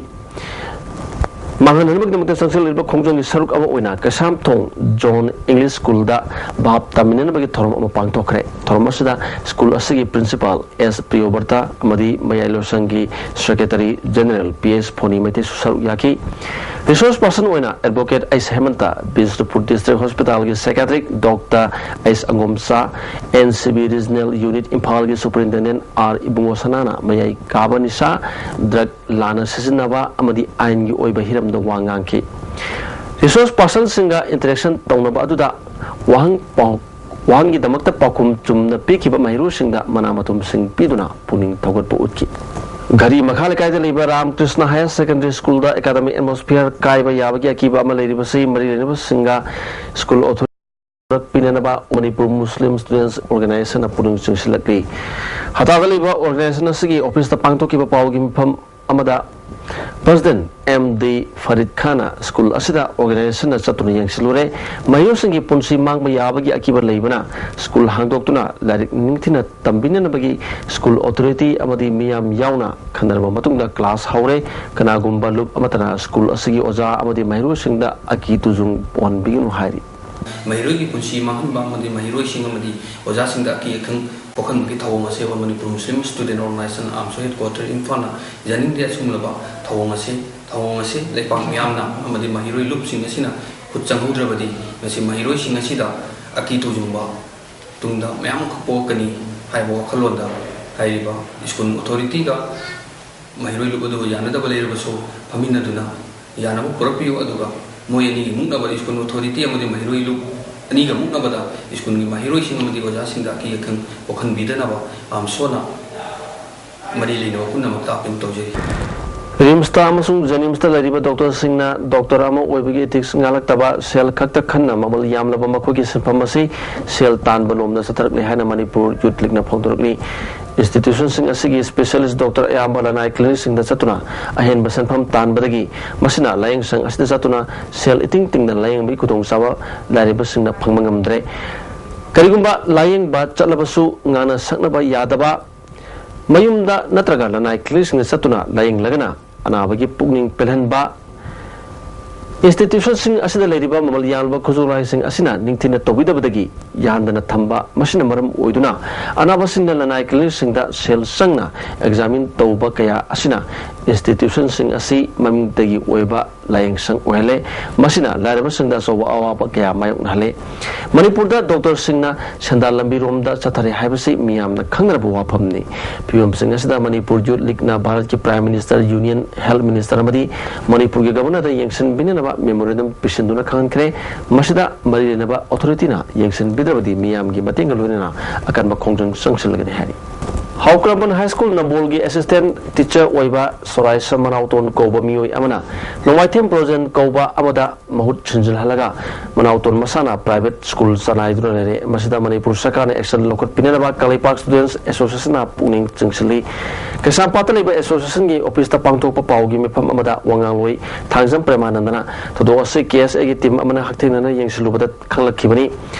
ꯃꯥꯡꯍꯟꯅꯅꯕꯒꯤꯗꯃꯛꯇ ꯆꯪꯁꯤꯜꯂꯤꯕ ꯈꯣꯡꯖꯪꯒꯤ ꯁꯔꯨꯛ ꯑꯃ ꯑꯣꯏꯅ ꯀꯩꯁꯥꯝꯊꯣꯡ ꯖꯣꯟ ꯏꯪꯂꯤꯁ ꯁ꯭ꯀꯨꯜꯗ ꯚꯥꯞ ꯇꯥꯃꯤꯟꯅꯅꯕꯒꯤ ꯊꯧꯔꯝ ꯑꯃ ꯄꯥꯡꯊꯣꯛꯈ꯭ꯔꯦ꯫ ꯊꯧꯔꯝ ꯑꯁꯤꯗ ꯁ꯭ꯀꯨꯜ ꯑꯁꯤꯒꯤ ꯄ꯭ꯔꯤꯟꯁꯤꯄꯥꯜ ꯑꯦꯁ ꯄ꯭ꯔꯤꯌꯣꯕ꯭ꯔꯇ ꯑꯃꯗꯤ ꯃꯌꯥꯏ ꯂꯣꯏꯁꯪꯒꯤ ꯁꯦꯀ꯭ꯔꯦꯇꯔꯤ ꯖꯦꯅꯔꯦꯜ ꯄꯤ ꯑꯦꯁ ꯐꯣꯅꯤ ꯃꯩꯇꯩꯁꯨ ꯁꯔꯨꯛ ꯌꯥꯈꯤ꯫ ꯔꯤꯁꯣꯔꯁ ꯄꯥꯔꯁꯟ ꯑꯣꯏꯅ advocate H Hemanta, Bishnupur district ꯍꯣꯁꯄꯤꯇꯥꯜꯒꯤ psychiatric doctor H Angomcha, N C B regional unit ꯏꯝꯐꯥꯜꯒꯤ ꯁꯨꯄꯔꯤꯟꯇꯦꯟꯗꯦꯟꯠ ꯑꯥꯔ ꯏꯕꯨꯡꯉꯣ ꯁꯅꯥꯅ ꯃꯌꯥꯏ ꯀꯥꯕ ꯅꯤꯁꯥ, ꯗ꯭ꯔꯒ ꯂꯥꯟꯅ ꯁꯤꯖꯤꯟꯅꯕ ꯑꯃꯗꯤ ꯑꯥꯏꯟꯒꯤ ꯑꯣꯏꯕ ꯍꯤꯔꯝꯗ ꯋꯥ ꯉꯥꯡꯈꯤ꯫ ꯔꯤꯁꯣꯔꯁ ꯄꯥꯔꯁꯟꯁꯤꯡꯒ ꯏꯟꯇꯔꯦꯛꯁꯟ ꯇꯧꯅꯕ ꯑꯗꯨꯗ ꯋꯥꯍꯪ ꯄꯥꯎ ꯋꯥꯍꯪꯒꯤꯗꯃꯛꯇ ꯄꯥꯎꯈꯨꯝ ꯆꯨꯝꯅ ꯄꯤꯈꯤꯕ ꯃꯍꯩꯔꯣꯏꯁꯤꯡꯗ ꯃꯅꯥ ꯃꯊꯨꯝꯁꯤꯡ ꯄꯤꯗꯨꯅ ꯄꯨꯛꯅꯤꯡ ꯊꯧꯒꯠꯄ ꯎꯠꯈꯤ꯫ ꯘꯔꯤ ꯃꯈꯥ ꯂꯩꯀꯥꯏꯗ ꯂꯩꯕ ꯔꯥꯝ ꯀ꯭ꯔꯤꯁꯅ ꯍꯥꯌꯔ ꯁꯦꯀꯦꯟꯗꯔꯤ ꯁ꯭ꯀꯨꯜꯗ ꯑꯦꯀꯥꯗꯃꯤꯛ ꯑꯦꯠꯃꯣꯁꯐꯤꯌꯔ ꯀꯥꯏꯕ ꯌꯥꯕꯒꯤ ꯑꯀꯤꯕ ꯑꯃ ꯂꯩꯔꯤꯕꯁꯤ ꯃꯔꯤ ꯂꯩꯅꯕꯁꯤꯡꯒ ꯁ꯭ꯀꯨꯜ ꯑꯣꯊꯣꯔꯤꯇꯤ ꯄꯤꯅꯅꯕ ꯃꯅꯤꯄꯨꯔ ꯃꯨꯁꯂꯤꯝ ꯁ꯭ꯇꯨꯗꯦꯟꯠꯁ ꯑꯣꯔꯒꯅꯥꯏꯖꯦꯁꯟꯅ ꯄꯨꯛꯅꯤꯡ ꯆꯤꯡꯁꯤꯜꯂꯛꯂꯤ꯫ ꯍꯇꯥꯗ ꯂꯩꯕ ꯑꯣꯔꯒꯅꯥꯏꯖꯦꯁꯟ ꯑꯁꯤꯒꯤ ꯑꯣꯐꯤꯁꯇ ꯄꯥꯡꯊꯣꯛꯈꯤꯕ ꯄꯥꯎꯒꯤ ꯃꯤꯐꯝ ꯑꯃꯗ ꯄ꯭ꯔꯁꯤꯗꯦꯟꯠ ꯑꯦꯝ ꯗꯤ ꯐꯔꯤꯗ ꯈꯥꯟꯅ ꯁ꯭ꯀꯨꯜ ꯑꯁꯤꯗ ꯑꯣꯔꯒꯅꯥꯏꯖꯦꯁꯟꯅ ꯆꯠꯇꯨꯅ ꯌꯦꯡꯁꯤꯜꯂꯨꯔꯦ꯫ ꯃꯍꯩꯔꯣꯏꯁꯤꯡꯒꯤ ꯄꯨꯟꯁꯤ ꯃꯥꯡꯕ ꯌꯥꯕꯒꯤ ꯑꯀꯤꯕ ꯂꯩꯕꯅ ꯁ꯭ꯀꯨꯜ ꯍꯥꯡꯗꯣꯛꯇꯨꯅ ꯂꯥꯏꯔꯤꯛ ꯅꯤꯡꯊꯤꯅ ꯇꯝꯕꯤꯅꯅꯕꯒꯤ ꯁ꯭ꯀꯨꯜ ꯑꯣꯊꯣꯔꯤꯇꯤ ꯑꯃꯗꯤ ꯃꯤꯌꯥꯝ ꯌꯥꯎꯅ ꯈꯟꯅꯔꯕ ꯃꯇꯨꯡꯗ ꯀ꯭ꯂꯥꯁ ꯍꯧꯔꯦ꯫ ꯀꯅꯥꯒꯨꯝꯕ ꯂꯨꯞ ꯑꯃꯠꯇꯅ ꯁ꯭ꯀꯨꯜ ꯑꯁꯤꯒꯤ ꯑꯣꯖꯥ ꯑꯃꯗꯤ ꯃꯍꯩꯔꯣꯏꯁꯤꯡꯗ ꯑꯀꯤ ꯇꯨꯖꯨꯡ ꯄꯣꯛꯍꯟꯕꯤꯒꯅꯨ ꯍꯥꯏꯔꯤ꯫ ꯃꯍꯩꯔꯣꯏꯒꯤ ꯄꯨꯟꯁꯤ ꯃꯥꯡꯍꯟꯕ ꯑꯃꯗꯤ ꯃꯍꯩꯔꯣꯏꯁꯤꯡ ꯑꯃꯗꯤ ꯑꯣꯖꯥꯁꯤꯡꯗ ꯑꯀꯤ ꯑꯈꯪ ꯄꯣꯛꯍꯟꯕꯒꯤ ꯊꯧꯑꯣꯡ ꯑꯁꯦ ꯑꯣꯜ ꯃꯅꯤꯄꯨꯔ ꯃꯨꯁꯂꯤꯝ ꯁ꯭ꯇꯨꯗꯦꯟꯠ ꯑꯣꯔꯒꯅꯥꯏꯖꯦꯁꯟ ꯑꯥꯝꯁꯨ ꯍꯦꯗꯀ꯭ꯋꯥꯇꯔ ꯏꯝꯐꯥꯜꯅ ꯌꯥꯅꯤꯡꯗꯦ꯫ ꯑꯁꯤꯒꯨꯝꯂꯕ ꯊꯧꯑꯣꯡ ꯑꯁꯤ, ꯊꯧꯑꯣꯡ ꯑꯁꯤ ꯂꯩꯄꯥꯛ ꯃꯤꯌꯥꯝꯅ ꯑꯃꯗꯤ ꯃꯍꯩꯔꯣꯏ ꯂꯨꯞꯁꯤꯡ ꯑꯁꯤꯅ ꯈꯨꯠ ꯆꯪꯍꯧꯗ꯭ꯔꯕꯗꯤ ꯉꯁꯤ ꯃꯍꯩꯔꯣꯏꯁꯤꯡ ꯑꯁꯤꯗ ꯑꯀꯤ ꯇꯨꯖꯨꯡꯕ ꯇꯨꯡꯗ ꯃꯌꯥꯝ ꯑꯃꯈꯛ ꯄꯣꯛꯂꯛꯀꯅꯤ ꯍꯥꯏꯕ ꯋꯥꯈꯜꯂꯣꯟꯗ ꯍꯥꯏꯔꯤꯕ ꯁ꯭ꯀꯨꯜ ꯑꯣꯊꯣꯔꯤꯇꯤꯒ ꯃꯍꯩꯔꯣꯏ ꯂꯨꯞ ꯑꯗꯨ ꯌꯥꯅꯗꯕ ꯂꯩꯔꯕꯁꯨ ꯐꯝꯃꯤꯟꯅꯗꯨꯅ ꯌꯥꯅꯕ ꯄꯨꯔꯛꯄꯤꯌꯨ, ꯑꯗꯨꯒ ꯃꯣꯏ ꯑꯅꯤꯒꯤ ꯃꯨꯛꯅꯕꯗ ꯁ꯭ꯀꯨꯜ ꯑꯣꯊꯣꯔꯤꯇꯤ ꯑꯃꯗꯤ ꯃꯍꯩꯔꯣꯏ ꯂꯨꯞ ꯑꯅꯤꯒ ꯃꯨꯛꯅꯕꯗ ꯁ꯭ꯀꯨꯜꯒꯤ ꯃꯍꯩꯔꯣꯏꯁꯤꯡ ꯑꯃꯗꯤ ꯑꯣꯖꯥꯁꯤꯡꯗ ꯑꯀꯤ ꯑꯈꯪ ꯄꯣꯛꯍꯟꯕꯤꯗꯅꯕ ꯑꯥꯝꯁꯣꯅ ꯃꯔꯤ ꯂꯩꯅꯕ ꯄꯨꯝꯅꯃꯛꯇ ꯑꯥꯄꯤꯜ ꯇꯧꯖꯔꯤ꯫ ꯔꯤꯝꯁꯇ ꯑꯃꯁꯨꯡ ꯖꯦꯅꯤꯝꯁꯇ ꯂꯩꯔꯤꯕ ꯗꯣꯛꯇꯔꯁꯤꯡꯅ ꯗꯣꯛꯇꯔ ꯑꯃ ꯑꯣꯏꯕꯒꯤ ꯏꯊꯤꯛꯁ ꯉꯥꯛꯂꯛꯇꯕ, ꯁꯦꯜ ꯈꯛꯇ ꯈꯟꯅ ꯃꯃꯜ ꯌꯥꯝꯂꯕ ꯃꯈꯣꯏꯒꯤ ꯁꯤꯟꯐꯝ ꯑꯁꯤ ꯁꯦꯜ ꯇꯥꯟꯕ ꯂꯣꯝꯗ ꯆꯠꯊꯔꯛꯂꯦ ꯍꯥꯏꯅ ꯃꯅꯤꯄꯨꯔ ꯌꯨꯠ ꯂꯤꯒꯅ ꯐꯣꯡꯗꯣꯔꯛꯂꯤ꯫ ꯏꯟꯁꯇꯤꯇ꯭ꯌꯨꯁꯟꯁꯤꯡ ꯑꯁꯤꯒꯤ ꯁ꯭ꯄꯦꯁꯤꯌꯦꯂꯤꯁ ꯗꯣꯛꯇꯔ ꯑꯌꯥꯝꯕ ꯂꯅꯥꯏ ꯀ꯭ꯂꯤꯅꯤꯛꯁꯤꯡꯗ ꯆꯠꯇꯨꯅ ꯑꯍꯦꯟꯕ ꯁꯦꯟꯐꯝ ꯇꯥꯟꯕꯗꯒꯤ ꯃꯁꯤꯅ ꯂꯥꯌꯦꯡꯁꯪ ꯑꯁꯤꯗ ꯆꯠꯇꯨꯅ ꯁꯦꯜ ꯏꯇꯤꯡ ꯇꯤꯡꯅ ꯂꯥꯌꯦꯡꯕꯒꯤ ꯈꯨꯗꯣꯡꯆꯥꯕ ꯂꯥꯏꯔꯕꯁꯤꯡꯅ ꯐꯪꯕ ꯉꯝꯗ꯭ꯔꯦ꯫ ꯀꯔꯤꯒꯨꯝꯕ ꯂꯥꯌꯦꯡꯕ ꯆꯠꯂꯕꯁꯨ ꯉꯥꯡꯅ ꯁꯛꯅꯕ ꯌꯥꯗꯕ, ꯃꯌꯨꯝꯗ ꯅꯠꯇ꯭ꯔꯒ ꯂꯅꯥꯏ ꯀ꯭ꯂꯤꯅꯤꯛꯁꯤꯡꯗ ꯆꯠꯇꯨꯅ ꯂꯥꯌꯦꯡꯂꯒꯅ ꯑꯅꯥꯕꯒꯤ ꯄꯨꯛꯅꯤꯡ ꯄꯦꯜꯍꯟꯕ, ꯏꯟꯁꯇꯤꯇ꯭ꯌꯨꯁꯟꯁꯤꯡ ꯑꯁꯤꯗ ꯂꯩꯔꯤꯕ ꯃꯃꯜ ꯌꯥꯝꯂꯕ ꯈꯨꯠꯁꯨ ꯈꯨꯠꯂꯥꯏꯁꯤꯡ ꯑꯁꯤꯅ ꯅꯤꯡꯊꯤꯅ ꯇꯧꯕꯤꯗꯕꯗꯒꯤ ꯌꯥꯍꯟꯗꯅ ꯊꯝꯕ, ꯃꯁꯤꯅ ꯃꯔꯝ ꯑꯣꯏꯗꯨꯅ ꯑꯅꯥꯕꯁꯤꯡꯅ ꯂꯅꯥꯏ ꯀ꯭ꯂꯤꯅꯤꯛꯁꯤꯡꯗ ꯁꯦꯜ ꯆꯪꯅ ꯑꯦꯛꯖꯥꯃꯤꯟ ꯇꯧꯕ ꯀꯌꯥ ꯑꯁꯤꯅ ꯏꯟꯁꯇꯤꯇ꯭ꯌꯨꯁꯟꯁꯤꯡ ꯑꯁꯤ ꯃꯃꯤꯡꯇꯒꯤ ꯑꯣꯏꯕ ꯂꯥꯌꯦꯡꯁꯪ ꯑꯣꯏꯍꯜꯂꯦ꯫ ꯃꯁꯤꯅ ꯂꯥꯏꯔꯕꯁꯤꯡꯗ ꯑꯆꯧꯕ ꯑꯋꯥꯕ ꯀꯌꯥ ꯃꯥꯌꯣꯛꯅꯍꯜꯂꯦ꯫ ꯃꯅꯤꯄꯨꯔꯗ ꯗꯣꯛꯇꯔꯁꯤꯡꯅ ꯁꯦꯟꯗꯥꯟ ꯂꯝꯕꯤꯔꯣꯝꯗ ꯆꯠꯊꯔꯦ ꯍꯥꯏꯕꯁꯤ ꯃꯤꯌꯥꯝꯅ ꯈꯪꯅꯔꯕ ꯋꯥꯐꯝꯅꯤ꯫ ꯐꯤꯕꯝꯁꯤꯡ ꯑꯁꯤꯗ ꯃꯅꯤꯄꯨꯔ ꯌꯨꯠ ꯂꯤꯒꯅ ꯚꯥꯔꯠꯀꯤ prime minister union health minister ꯑꯃꯗꯤ ꯃꯅꯤꯄꯨꯔꯒꯤ ꯒꯕꯔꯅꯔꯗ ꯌꯦꯡꯁꯤꯟꯕꯤꯅꯅꯕ ꯃꯦꯃꯣꯔꯦꯟꯗꯝ ꯄꯤꯁꯤꯟꯗꯨꯅ ꯈꯪꯍꯟꯈ꯭ꯔꯦ꯫ ꯃꯁꯤꯗ ꯃꯔꯤ ꯂꯩꯅꯕ ꯑꯣꯊꯣꯔꯤꯇꯤꯅ ꯌꯦꯡꯁꯤꯟꯕꯤꯗ꯭ꯔꯕꯗꯤ ꯃꯤꯌꯥꯝꯒꯤ ꯃꯇꯦꯡꯒ ꯂꯣꯏꯅꯅ ꯑꯀꯟꯕ ꯈꯣꯡꯖꯪ ꯆꯪꯁꯤꯜꯂꯒꯅꯤ ꯍꯥꯏꯔꯤ꯫ ꯍꯥꯎꯀ꯭ꯔꯃꯟ ꯍꯥꯏ ꯁ꯭ꯀꯨꯜ ꯅꯝꯕꯣꯜꯒꯤ ꯑꯦꯁꯤꯁꯇꯦꯟꯠ ꯇꯤꯆꯔ ꯑꯣꯏꯕ ꯁꯣꯔꯥꯏꯁꯝ ꯃꯅꯥꯎꯇꯣꯟ ꯀꯧꯕ ꯃꯤꯑꯣꯏ ꯑꯃꯅ ꯅꯣꯡꯃꯥꯏꯊꯦꯝ ꯕ꯭ꯔꯣꯖꯦꯟ ꯀꯧꯕ ꯑꯃꯗ ꯃꯍꯨꯠ ꯁꯤꯟꯖꯤꯜꯍꯜꯂꯒ ꯃꯅꯥꯎꯇꯣꯟ ꯃꯁꯥꯅ ꯄ꯭ꯔꯥꯏꯚꯦꯠ ꯁ꯭ꯀꯨꯜ ꯆꯂꯥꯏꯗꯨꯅ ꯂꯩꯔꯦ꯫ ꯃꯁꯤꯗ ꯃꯅꯤꯄꯨꯔ ꯁꯔꯀꯥꯔꯅ ꯑꯦꯛꯁꯟ ꯂꯧꯈꯠꯄꯤꯅꯅꯕ ꯀꯪꯂꯩꯄꯥꯛ ꯁ꯭ꯇꯨꯗꯦꯟꯠꯁ ꯑꯦꯁꯣꯁꯤꯌꯦꯁꯟꯅ ꯄꯨꯛꯅꯤꯡ ꯆꯤꯡꯁꯤꯜꯂꯤ꯫ ꯀꯩꯁꯥꯝꯄꯥꯠꯇ ꯂꯩꯕ ꯑꯦꯁꯣꯁꯤꯌꯦꯁꯟꯒꯤ ꯑꯣꯐꯤꯁꯇ ꯄꯥꯡꯊꯣꯛꯄ ꯄꯥꯎꯒꯤ ꯃꯤꯐꯝ ꯑꯃꯗ ꯋꯥ ꯉꯥꯡꯂꯣꯏ ꯊꯥꯡꯖꯝ ꯄ꯭ꯔꯦꯃꯥꯅꯟꯗꯅ ꯊꯧꯗꯣꯛ ꯑꯁꯤ ꯀꯦ ꯑꯦꯁ ꯑꯦꯒꯤ ꯇꯤꯝ ꯑꯃꯅ ꯍꯛꯊꯦꯡꯅꯅ ꯌꯦꯡꯁꯤꯜꯂꯨꯕꯗ ꯈꯪꯂꯛꯈꯤꯕꯅꯤ꯫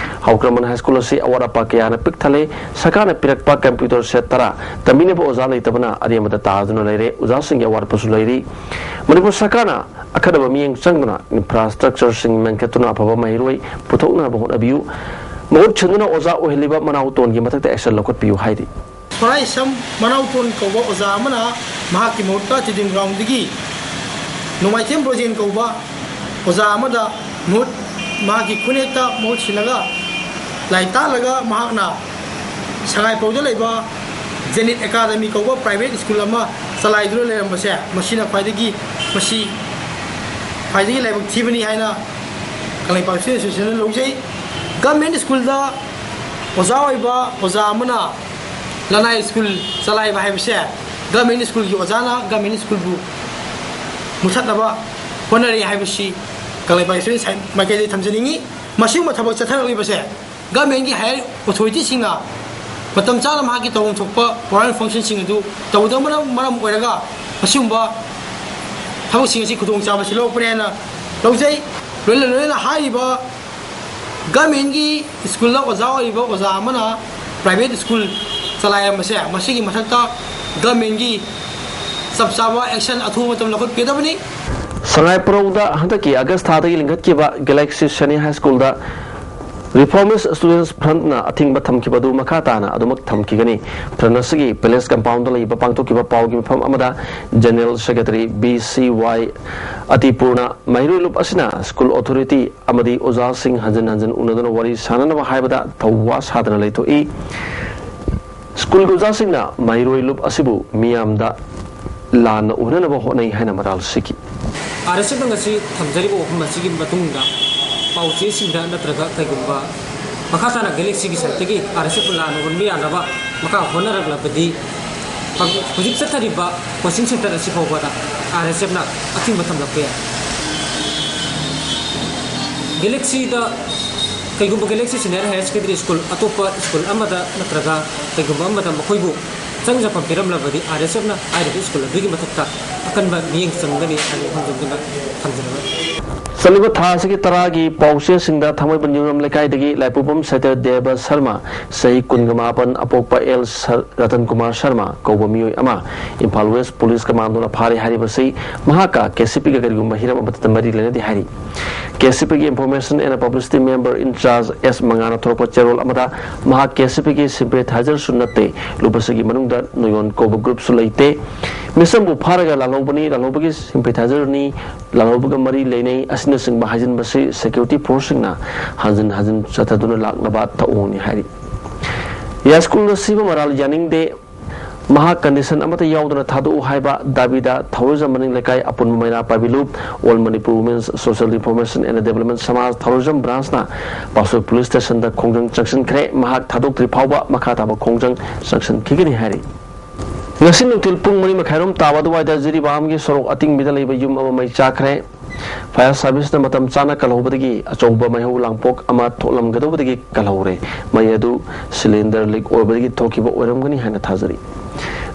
ꯍꯥꯎꯀ꯭ꯔꯃꯟ ꯍꯥꯏ ꯁ꯭ꯀꯨꯜ ꯑꯁꯤ ꯑꯋꯥꯠ ꯑꯄꯥ ꯀꯌꯥꯅ ꯄꯤꯛ ꯊꯜꯂꯦ꯫ ꯁꯔꯀꯥꯔꯅ ꯄꯤꯔꯛꯄ ꯀꯝꯄ꯭ꯌꯨꯇꯔ ꯁꯦꯠ ꯇꯔꯥ ꯇꯝꯕꯤꯅꯕ ꯑꯣꯖꯥ ꯂꯩꯇꯕꯅ ꯑꯔꯦꯝꯕꯗ ꯇꯥꯗꯨꯅ ꯂꯩꯔꯦ꯫ ꯑꯣꯖꯥꯁꯤꯡꯒꯤ ꯑꯋꯥꯠꯄꯁꯨ ꯂꯩꯔꯤ꯫ ꯃꯅꯤꯄꯨꯔ ꯁꯔꯀꯥꯔꯅ ꯑꯈꯟꯅꯕ ꯃꯤꯠꯌꯦꯡ ꯆꯪꯗꯨꯅ ꯏꯟꯐ꯭ꯔꯥꯁ꯭ꯇ꯭ꯔꯛꯆꯔꯁꯤꯡ ꯃꯦꯟꯈꯠꯇꯨꯅ ꯑꯐꯕ ꯃꯍꯩꯔꯣꯏ ꯄꯨꯊꯣꯛꯅꯕ ꯍꯣꯠꯅꯕꯤꯌꯨ꯫ ꯃꯍꯨꯠ ꯁꯤꯟꯗꯨꯅ ꯑꯣꯖꯥ ꯑꯣꯏꯍꯜꯂꯤꯕ ꯃꯅꯥꯎꯇꯣꯟꯒꯤ ꯃꯊꯛꯇ ꯑꯦꯛꯁꯟ ꯂꯧꯈꯠꯄꯤꯌꯨ ꯍꯥꯏꯔꯤ꯫ ꯁꯣꯔꯥꯏꯁꯝ ꯃꯅꯥꯎꯇꯣꯟ ꯀꯧꯕ ꯑꯣꯖꯥ ꯑꯃꯅ ꯃꯍꯥꯛꯀꯤ ꯃꯍꯨꯠꯇ ꯇꯤꯗꯤꯝ ꯒ꯭ꯔꯥꯎꯟꯗꯒꯤ ꯅꯣꯡꯃꯥꯏꯊꯦꯝ ꯕ꯭ꯔꯣꯖꯦꯟ ꯀꯧꯕ ꯑꯣꯖꯥ ꯑꯃꯗ ꯃꯍꯨꯠ, ꯃꯍꯥꯛꯀꯤ ꯈꯨꯟꯌꯦꯛꯇ ꯃꯍꯨꯠ ꯁꯤꯜꯂꯒ ꯂꯥꯏꯔꯤꯛ ꯇꯥꯛꯂꯒ ꯃꯍꯥꯛꯅ ꯁꯉꯥꯏꯄ꯭ꯔꯧꯗ ꯂꯩꯕ ꯖꯦꯅꯤꯠ ꯑꯦꯀꯥꯗꯃꯤ ꯀꯧꯕ ꯄ꯭ꯔꯥꯏꯚꯦꯠ ꯁ꯭ꯀꯨꯜ ꯑꯃ ꯆꯂꯥꯏꯗꯨꯅ ꯂꯩꯔꯝꯕꯁꯦ, ꯃꯁꯤꯅ ꯈ꯭ꯋꯥꯏꯗꯒꯤ, ꯃꯁꯤ ꯈ꯭ꯋꯥꯏꯗꯒꯤ ꯂꯥꯏꯕꯛ ꯊꯤꯕꯅꯤ ꯍꯥꯏꯅ ꯀꯪꯂꯩꯄꯥꯛ ꯁ꯭ꯇꯨꯗꯦꯟꯠ ꯑꯦꯁꯣꯁꯤꯌꯦꯁꯟꯅ ꯂꯧꯖꯩ꯫ ꯒꯃꯦꯟꯠ ꯁ꯭ꯀꯨꯜꯗ ꯑꯣꯖꯥ ꯑꯣꯏꯕ ꯑꯣꯖꯥ ꯑꯃꯅ ꯂꯅꯥꯏ ꯁ꯭ꯀꯨꯜ ꯆꯂꯥꯏꯕ ꯍꯥꯏꯕꯁꯦ, ꯒꯃꯦꯟꯠ ꯁ꯭ꯀꯨꯜꯒꯤ ꯑꯣꯖꯥꯅ ꯒꯃꯦꯟꯠ ꯁ꯭ꯀꯨꯜꯕꯨ ꯃꯨꯊꯠꯅꯕ ꯍꯣꯠꯅꯔꯤ ꯍꯥꯏꯕꯁꯤ ꯀꯪꯂꯩꯄꯥꯛ ꯁ꯭ꯇꯨꯗꯦꯟꯠꯁ ꯃꯥꯏꯀꯩꯗꯒꯤ ꯊꯝꯖꯅꯤꯡꯏ꯫ ꯃꯁꯤꯒꯨꯝꯕ ꯊꯕꯛ ꯆꯠꯊꯔꯛꯂꯤꯕꯁꯦ ꯒꯃꯦꯟꯒꯤ ꯍꯥꯌꯔ ꯑꯣꯊꯣꯔꯤꯇꯤꯁꯤꯡꯅ ꯃꯇꯝ ꯆꯥꯅ ꯃꯍꯥꯛꯀꯤ ꯇꯧꯐꯝ ꯊꯣꯛꯄ ꯄ꯭ꯔꯣꯒ꯭ꯔꯥꯝ ꯐꯪꯁꯟꯁꯤꯡ ꯑꯗꯨ ꯇꯧꯗꯕꯅ ꯃꯔꯝ ꯑꯣꯏꯔꯒ ꯑꯁꯤꯒꯨꯝꯕ ꯊꯕꯛꯁꯤꯡ ꯑꯁꯤ ꯈꯨꯗꯣꯡꯆꯥꯕꯁꯤ ꯂꯧꯔꯛꯄꯅꯦ ꯍꯥꯏꯅ ꯂꯧꯖꯩ꯫ ꯂꯣꯏꯅ ꯂꯣꯏꯅꯅ ꯍꯥꯏꯔꯤꯕ ꯒꯃꯦꯟꯒꯤ ꯁ꯭ꯀꯨꯜꯗ ꯑꯣꯖꯥ ꯑꯣꯏꯔꯤꯕ ꯑꯣꯖꯥ ꯑꯃꯅ ꯄ꯭ꯔꯥꯏꯚꯦꯠ ꯁ꯭ꯀꯨꯜ ꯆꯂꯥꯏꯔꯝꯕꯁꯦ, ꯃꯁꯤꯒꯤ ꯃꯊꯛꯇ ꯒꯃꯦꯟꯒꯤ ꯆꯞ ꯆꯥꯕ ꯑꯦꯛꯁꯟ ꯑꯊꯨꯕ ꯃꯇꯝ ꯂꯧꯈꯠꯄꯤꯒꯗꯕꯅꯤ꯫ ꯁꯉꯥꯏꯄ꯭ꯔꯧꯗ ꯍꯟꯗꯛꯀꯤ ꯑꯥꯒꯁ ꯊꯥꯗꯒꯤ ꯂꯤꯡꯈꯠꯈꯤꯕ ꯒꯦꯂꯦꯛꯁꯤ ꯁꯦꯅꯤꯌꯔ ꯍꯥꯏ ꯁ꯭ꯀꯨꯜꯗ ꯔꯤꯐꯣꯔꯃꯤꯁ ꯁ꯭ꯇꯨꯗꯦꯟꯠꯁ ꯐ꯭ꯔꯟꯠꯅ ꯑꯊꯤꯡꯕ ꯊꯝꯈꯤꯕ ꯑꯗꯨ ꯃꯈꯥ ꯇꯥꯅ ꯑꯗꯨꯃꯛ ꯊꯝꯈꯤꯒꯅꯤ꯫ ꯐ꯭ꯔꯟꯠ ꯑꯁꯤꯒꯤ ꯄꯦꯂꯦꯁ ꯀꯝꯄꯥꯎꯟꯗ ꯂꯩꯕ ꯄꯥꯡꯊꯣꯛꯈꯤꯕ ꯄꯥꯎꯒꯤ ꯃꯤꯐꯝ ꯑꯃꯗ ꯖꯦꯅꯔꯦꯜ ꯁꯦꯀ꯭ꯔꯦꯇꯔꯤ ꯕꯤ ꯁꯤ ꯋꯥꯏ ꯑꯇꯤꯄꯨꯔꯅ ꯃꯍꯩꯔꯣꯏ ꯂꯨꯞ ꯑꯁꯤꯅ ꯁ꯭ꯀꯨꯜ ꯑꯣꯊꯣꯔꯤꯇꯤ ꯑꯃꯗꯤ ꯑꯣꯖꯥꯁꯤꯡ ꯍꯟꯖꯤꯟ ꯍꯟꯖꯤꯟ ꯎꯅꯗꯨꯅ ꯋꯥꯔꯤ ꯁꯥꯅꯅꯕ ꯍꯥꯏꯕꯗ ꯊꯧꯋꯥ ꯁꯥꯗꯅ ꯂꯩꯊꯣꯛꯏ꯫ ꯁ꯭ꯀꯨꯜꯒꯤ ꯑꯣꯖꯥꯁꯤꯡꯅ ꯃꯍꯩꯔꯣꯏ ꯂꯨꯞ ꯑꯁꯤꯕꯨ ꯃꯤꯌꯥꯝꯗ ꯂꯥꯟꯅ ꯎꯍꯟꯅꯅꯕ ꯍꯣꯠꯅꯩ ꯍꯥꯏꯅ ꯃꯔꯥꯜ ꯁꯤꯈꯤ꯫ ꯑꯥꯔ ꯑꯦꯁ ꯑꯦꯐꯅ ꯉꯁꯤ ꯊꯝꯖꯔꯤꯕ ꯋꯥꯐꯝ ꯑꯁꯤꯒꯤ ꯃꯇꯨꯡꯗ ꯄꯥꯎ ꯆꯦꯁꯤꯡꯗ ꯅꯠꯇ꯭ꯔꯒ ꯀꯩꯒꯨꯝꯕ ꯃꯈꯥ ꯇꯥꯅ ꯒꯦꯂꯦꯛꯁꯤꯒꯤ ꯁꯥꯏꯠꯇꯒꯤ ꯑꯥꯔ ꯑꯦꯁ ꯑꯦꯐꯄꯨ ꯂꯥꯟꯅ ꯎꯍꯟꯕ ꯌꯥꯅꯕ ꯃꯈꯥ ꯍꯣꯠꯅꯔꯛꯂꯕꯗꯤ ꯍꯧꯖꯤꯛ ꯆꯠꯊꯔꯤꯕ ꯀꯣꯆꯤꯡ ꯁꯦꯟꯇꯔ ꯑꯁꯤ ꯐꯥꯎꯕꯗ ꯑꯥꯔ ꯑꯦꯁ ꯑꯦꯐꯅ ꯑꯊꯤꯡꯕ ꯊꯝꯂꯛꯄ ꯌꯥꯏ꯫ ꯒꯦꯂꯦꯛꯁꯤꯗ ꯀꯩꯒꯨꯝꯕ galaxy senior higher secondary school ꯑꯇꯣꯞꯄ ꯁ꯭ꯀꯨꯜ ꯑꯃꯗ ꯅꯠꯇ꯭ꯔꯒ ꯀꯩꯒꯨꯝꯕ ꯑꯃꯗ ꯃꯈꯣꯏꯕꯨ ꯆꯪꯖꯐꯝ ꯄꯤꯔꯝꯂꯕꯗꯤ ꯑꯥꯔ ꯑꯦꯁ ꯑꯦꯐꯅ ꯍꯥꯏꯔꯤꯕ ꯁ꯭ꯀꯨꯜ ꯑꯗꯨꯒꯤ ꯃꯊꯛꯇ ꯑꯀꯟꯕ ꯃꯤꯠꯌꯦꯡ ꯆꯪꯒꯅꯤ ꯍꯥꯏꯕ ꯋꯥꯐꯝꯁꯤꯡꯗꯨꯅ ꯊꯝꯖꯔꯕ꯫ ꯆꯠꯂꯤꯕ ꯊꯥ ꯑꯁꯤꯒꯤ ꯇꯔꯥꯒꯤ ꯄꯥꯎꯆꯦꯁꯤꯡꯗ ꯊꯥꯡꯃꯩꯕꯟ ꯌꯨꯝꯅꯥꯝ ꯂꯩꯀꯥꯏꯗꯒꯤ ꯂꯥꯏꯄꯣꯛꯄꯝ ꯁꯦꯇꯔ ꯗꯦꯕ ꯁꯔꯃ, ꯆꯍꯤ ꯀꯨꯟꯒ ꯃꯥꯄꯟ, ꯑꯄꯣꯛꯄ ꯑꯦꯜ ꯁꯔ-, ꯔꯇꯟ ꯀꯨꯃꯥꯔ ꯁꯔꯃ ꯀꯧꯕ ꯃꯤꯑꯣꯏ ꯑꯃ ꯏꯝꯐꯥꯜ ꯋꯦꯁ ꯄꯨꯂꯤꯁ ꯀꯃꯥꯟꯗꯣꯅ ꯐꯥꯔꯦ ꯍꯥꯏꯔꯤꯕꯁꯤ ꯃꯍꯥꯛꯀ ꯀꯦ ꯁꯤ ꯄꯤꯒ ꯀꯔꯤꯒꯨꯝꯕ ꯍꯤꯔꯝ ꯑꯃꯠꯇꯗ ꯃꯔꯤ ꯂꯩꯅꯗꯦ ꯍꯥꯏꯔꯤ꯫ ꯀꯦ ꯁꯤ ꯄꯤꯒꯤ Information and Publicity Member in Charge ꯑꯦꯁ ꯃꯉꯥꯅ ꯊꯣꯔꯛꯄ ꯆꯦꯔꯣꯜ ꯑꯃꯗ ꯃꯍꯥꯛ ꯀꯦ ꯁꯤ ꯄꯤꯒꯤ sympathizer ꯁꯨ ꯅꯠꯇꯦ, ꯂꯨꯞ ꯑꯁꯤꯒꯤ ꯃꯅꯨꯡꯗ ꯅꯣꯌꯣꯟ ꯀꯧꯕ group ꯁꯨ ꯂꯩꯇꯦ, ꯃꯤꯆꯝꯕꯨ ꯐꯥꯔꯒ ꯂꯥꯜꯍꯧꯕꯅꯤ, ꯂꯥꯜꯍꯧꯕꯒꯤ sympathizer ꯅꯤ, ꯂꯥꯜꯍꯧꯕꯒ ꯃꯔꯤ ꯂꯩꯅꯩ ꯑꯁꯤꯅꯆꯤꯡꯕ ꯍꯥꯏꯖꯤꯟꯕꯁꯤ security force ꯁꯤꯡꯅ ꯍꯟꯖꯤꯟ ꯍꯟꯖꯤꯟ ꯆꯠꯊꯗꯨꯅ ꯂꯥꯛꯂꯕ ꯊꯧꯑꯣꯡꯅꯤ ꯍꯥꯏꯔꯤ꯫ ꯌꯥꯏꯁ꯭ꯀꯨꯜꯗ ꯁꯤꯕ ꯃꯔꯥꯜ ꯌꯥꯅꯤꯡꯗꯦ, ꯃꯍꯥꯛ condition ꯑꯃꯠꯇ ꯌꯥꯎꯗꯅ ꯊꯥꯗꯣꯛꯎ ꯍꯥꯏꯕ ꯗꯥꯕꯤꯗ ꯊꯧꯔꯣꯏꯖꯝ ꯃꯅꯤꯡ ꯂꯩꯀꯥꯏ ꯑꯄꯨꯟꯕ ꯃꯩꯔꯥ ꯄꯥꯏꯕꯤ ꯂꯨꯞ, All Manipur Women's Social Reformation and Development ꯁꯃꯥꯖ ꯊꯧꯔꯣꯏꯖꯝ branch ꯅ ꯄꯥꯎꯁꯣꯏ police station ꯗ ꯈꯣꯡꯖꯪ ꯆꯪꯁꯤꯟꯈ꯭ꯔꯦ꯫ ꯃꯍꯥꯛ ꯊꯥꯗꯣꯛꯇ꯭ꯔꯤ ꯐꯥꯎꯕ ꯃꯈꯥ ꯇꯥꯕ ꯈꯣꯡꯖꯪ ꯆꯪꯁꯤꯟꯈꯤꯒꯅꯤ ꯍꯥꯏꯔꯤ꯫ ꯉꯁꯤ ꯅꯨꯡꯊꯤꯜ ꯄꯨꯡ ꯃꯔꯤ ꯃꯈꯥꯏꯔꯣꯝ ꯇꯥꯕ ꯑꯗꯨꯋꯥꯏꯗ ꯖꯤꯔꯤꯕꯥꯝꯒꯤ ꯁꯣꯔꯣꯛ ꯑꯇꯤꯡꯕꯤꯗ ꯂꯩꯕ ꯌꯨꯝ ꯑꯃ ꯃꯩ ꯆꯥꯛꯈ꯭ꯔꯦ꯫ Fire service ꯅ ꯃꯇꯝ ꯆꯥꯅ ꯀꯜꯍꯧꯕꯗꯒꯤ ꯑꯆꯧꯕ ꯃꯩꯍꯧ ꯂꯥꯡꯄꯣꯛ ꯑꯃ ꯊꯣꯛꯂꯝꯒꯗꯧꯕꯗꯒꯤ ꯀꯜꯍꯧꯔꯦ꯫ ꯃꯩ ꯑꯗꯨ cylinder leak ꯑꯣꯏꯕꯗꯒꯤ ꯊꯣꯛꯈꯤꯕ ꯑꯣꯏꯔꯝꯒꯅꯤ ꯍꯥꯏꯅ ꯊꯥꯖꯔꯤ꯫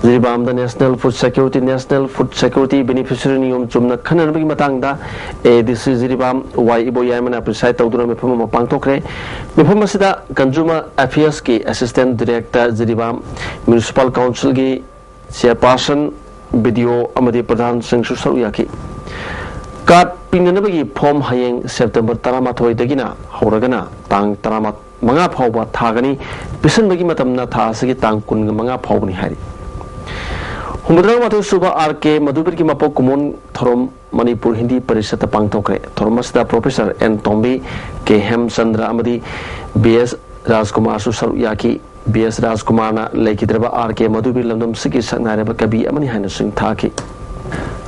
ꯖꯤꯔꯤꯕꯥꯝꯗ National Food Security, National Food Security Beneficiary ꯅꯤꯌꯣꯝ ꯆꯨꯝꯅ ꯈꯟꯅꯅꯕꯒꯤ ꯃꯇꯥꯡꯗ A D C Jiribam Y ꯏꯕꯣꯌꯥꯏꯃꯅ preside ꯇꯧꯗꯨꯅ ꯃꯤꯐꯝ ꯑꯃ ꯄꯥꯡꯊꯣꯛꯈ꯭ꯔꯦ꯫ ꯃꯤꯐꯝ ꯑꯁꯤꯗ Consumer Affairs ꯀꯤ Assistant Director Jiribam, Municipal Council ꯒꯤ Chairperson, B D O ꯑꯃꯗꯤ ꯄ꯭ꯔꯙꯥꯟꯁꯤꯡꯁꯨ ꯁꯔꯨꯛ ꯌꯥꯈꯤ꯫ Card ꯄꯤꯅꯅꯕꯒꯤ form ꯍꯌꯦꯡ September ꯇꯔꯥꯃꯥꯊꯣꯏꯗꯒꯤꯅ ꯍꯧꯔꯒꯅ ꯇꯥꯡ ꯇꯔꯥꯃꯉꯥ ꯐꯥꯎꯕ ꯊꯥꯒꯅꯤ꯫ ꯄꯤꯁꯤꯟꯕꯒꯤ ꯃꯇꯝꯅ ꯊꯥ ꯑꯁꯤꯒꯤ ꯇꯥꯡ ꯀꯨꯟꯃꯉꯥ ꯐꯥꯎꯕꯅꯤ ꯍꯥꯏꯔꯤ꯫ ꯍꯨꯝꯐꯨꯇꯔꯥꯃꯥꯊꯣꯏ ꯁꯨꯕ R K ꯃꯙꯨꯕꯤꯔꯒꯤ ꯃꯄꯣꯛ ꯀꯨꯝꯑꯣꯟ ꯊꯧꯔꯝ ꯃꯅꯤꯄꯨꯔ ꯍꯤꯟꯗꯤ ꯄꯔꯤꯁꯠꯇ ꯄꯥꯡꯊꯣꯛꯈ꯭ꯔꯦ꯫ ꯊꯧꯔꯝ ꯑꯁꯤꯗ Professor N ꯇꯣꯝꯕꯤ, K ꯍꯦꯝꯆꯟꯗ꯭ꯔ ꯑꯃꯗꯤ B S ꯔꯥꯖꯀꯨꯃꯥꯔꯁꯨ ꯁꯔꯨꯛ ꯌꯥꯈꯤ꯫ B S ꯔꯥꯖꯀꯨꯃꯥꯔꯅ ꯂꯩꯈꯤꯗ꯭ꯔꯕ R K ꯃꯙꯨꯕꯤꯔ ꯂꯝꯗꯝꯁꯤꯒꯤ ꯁꯛꯅꯥꯏꯔꯕ ꯀꯕꯤ ꯑꯃꯅꯤ ꯍꯥꯏꯅ ꯁꯤꯡꯊꯥꯈꯤ꯫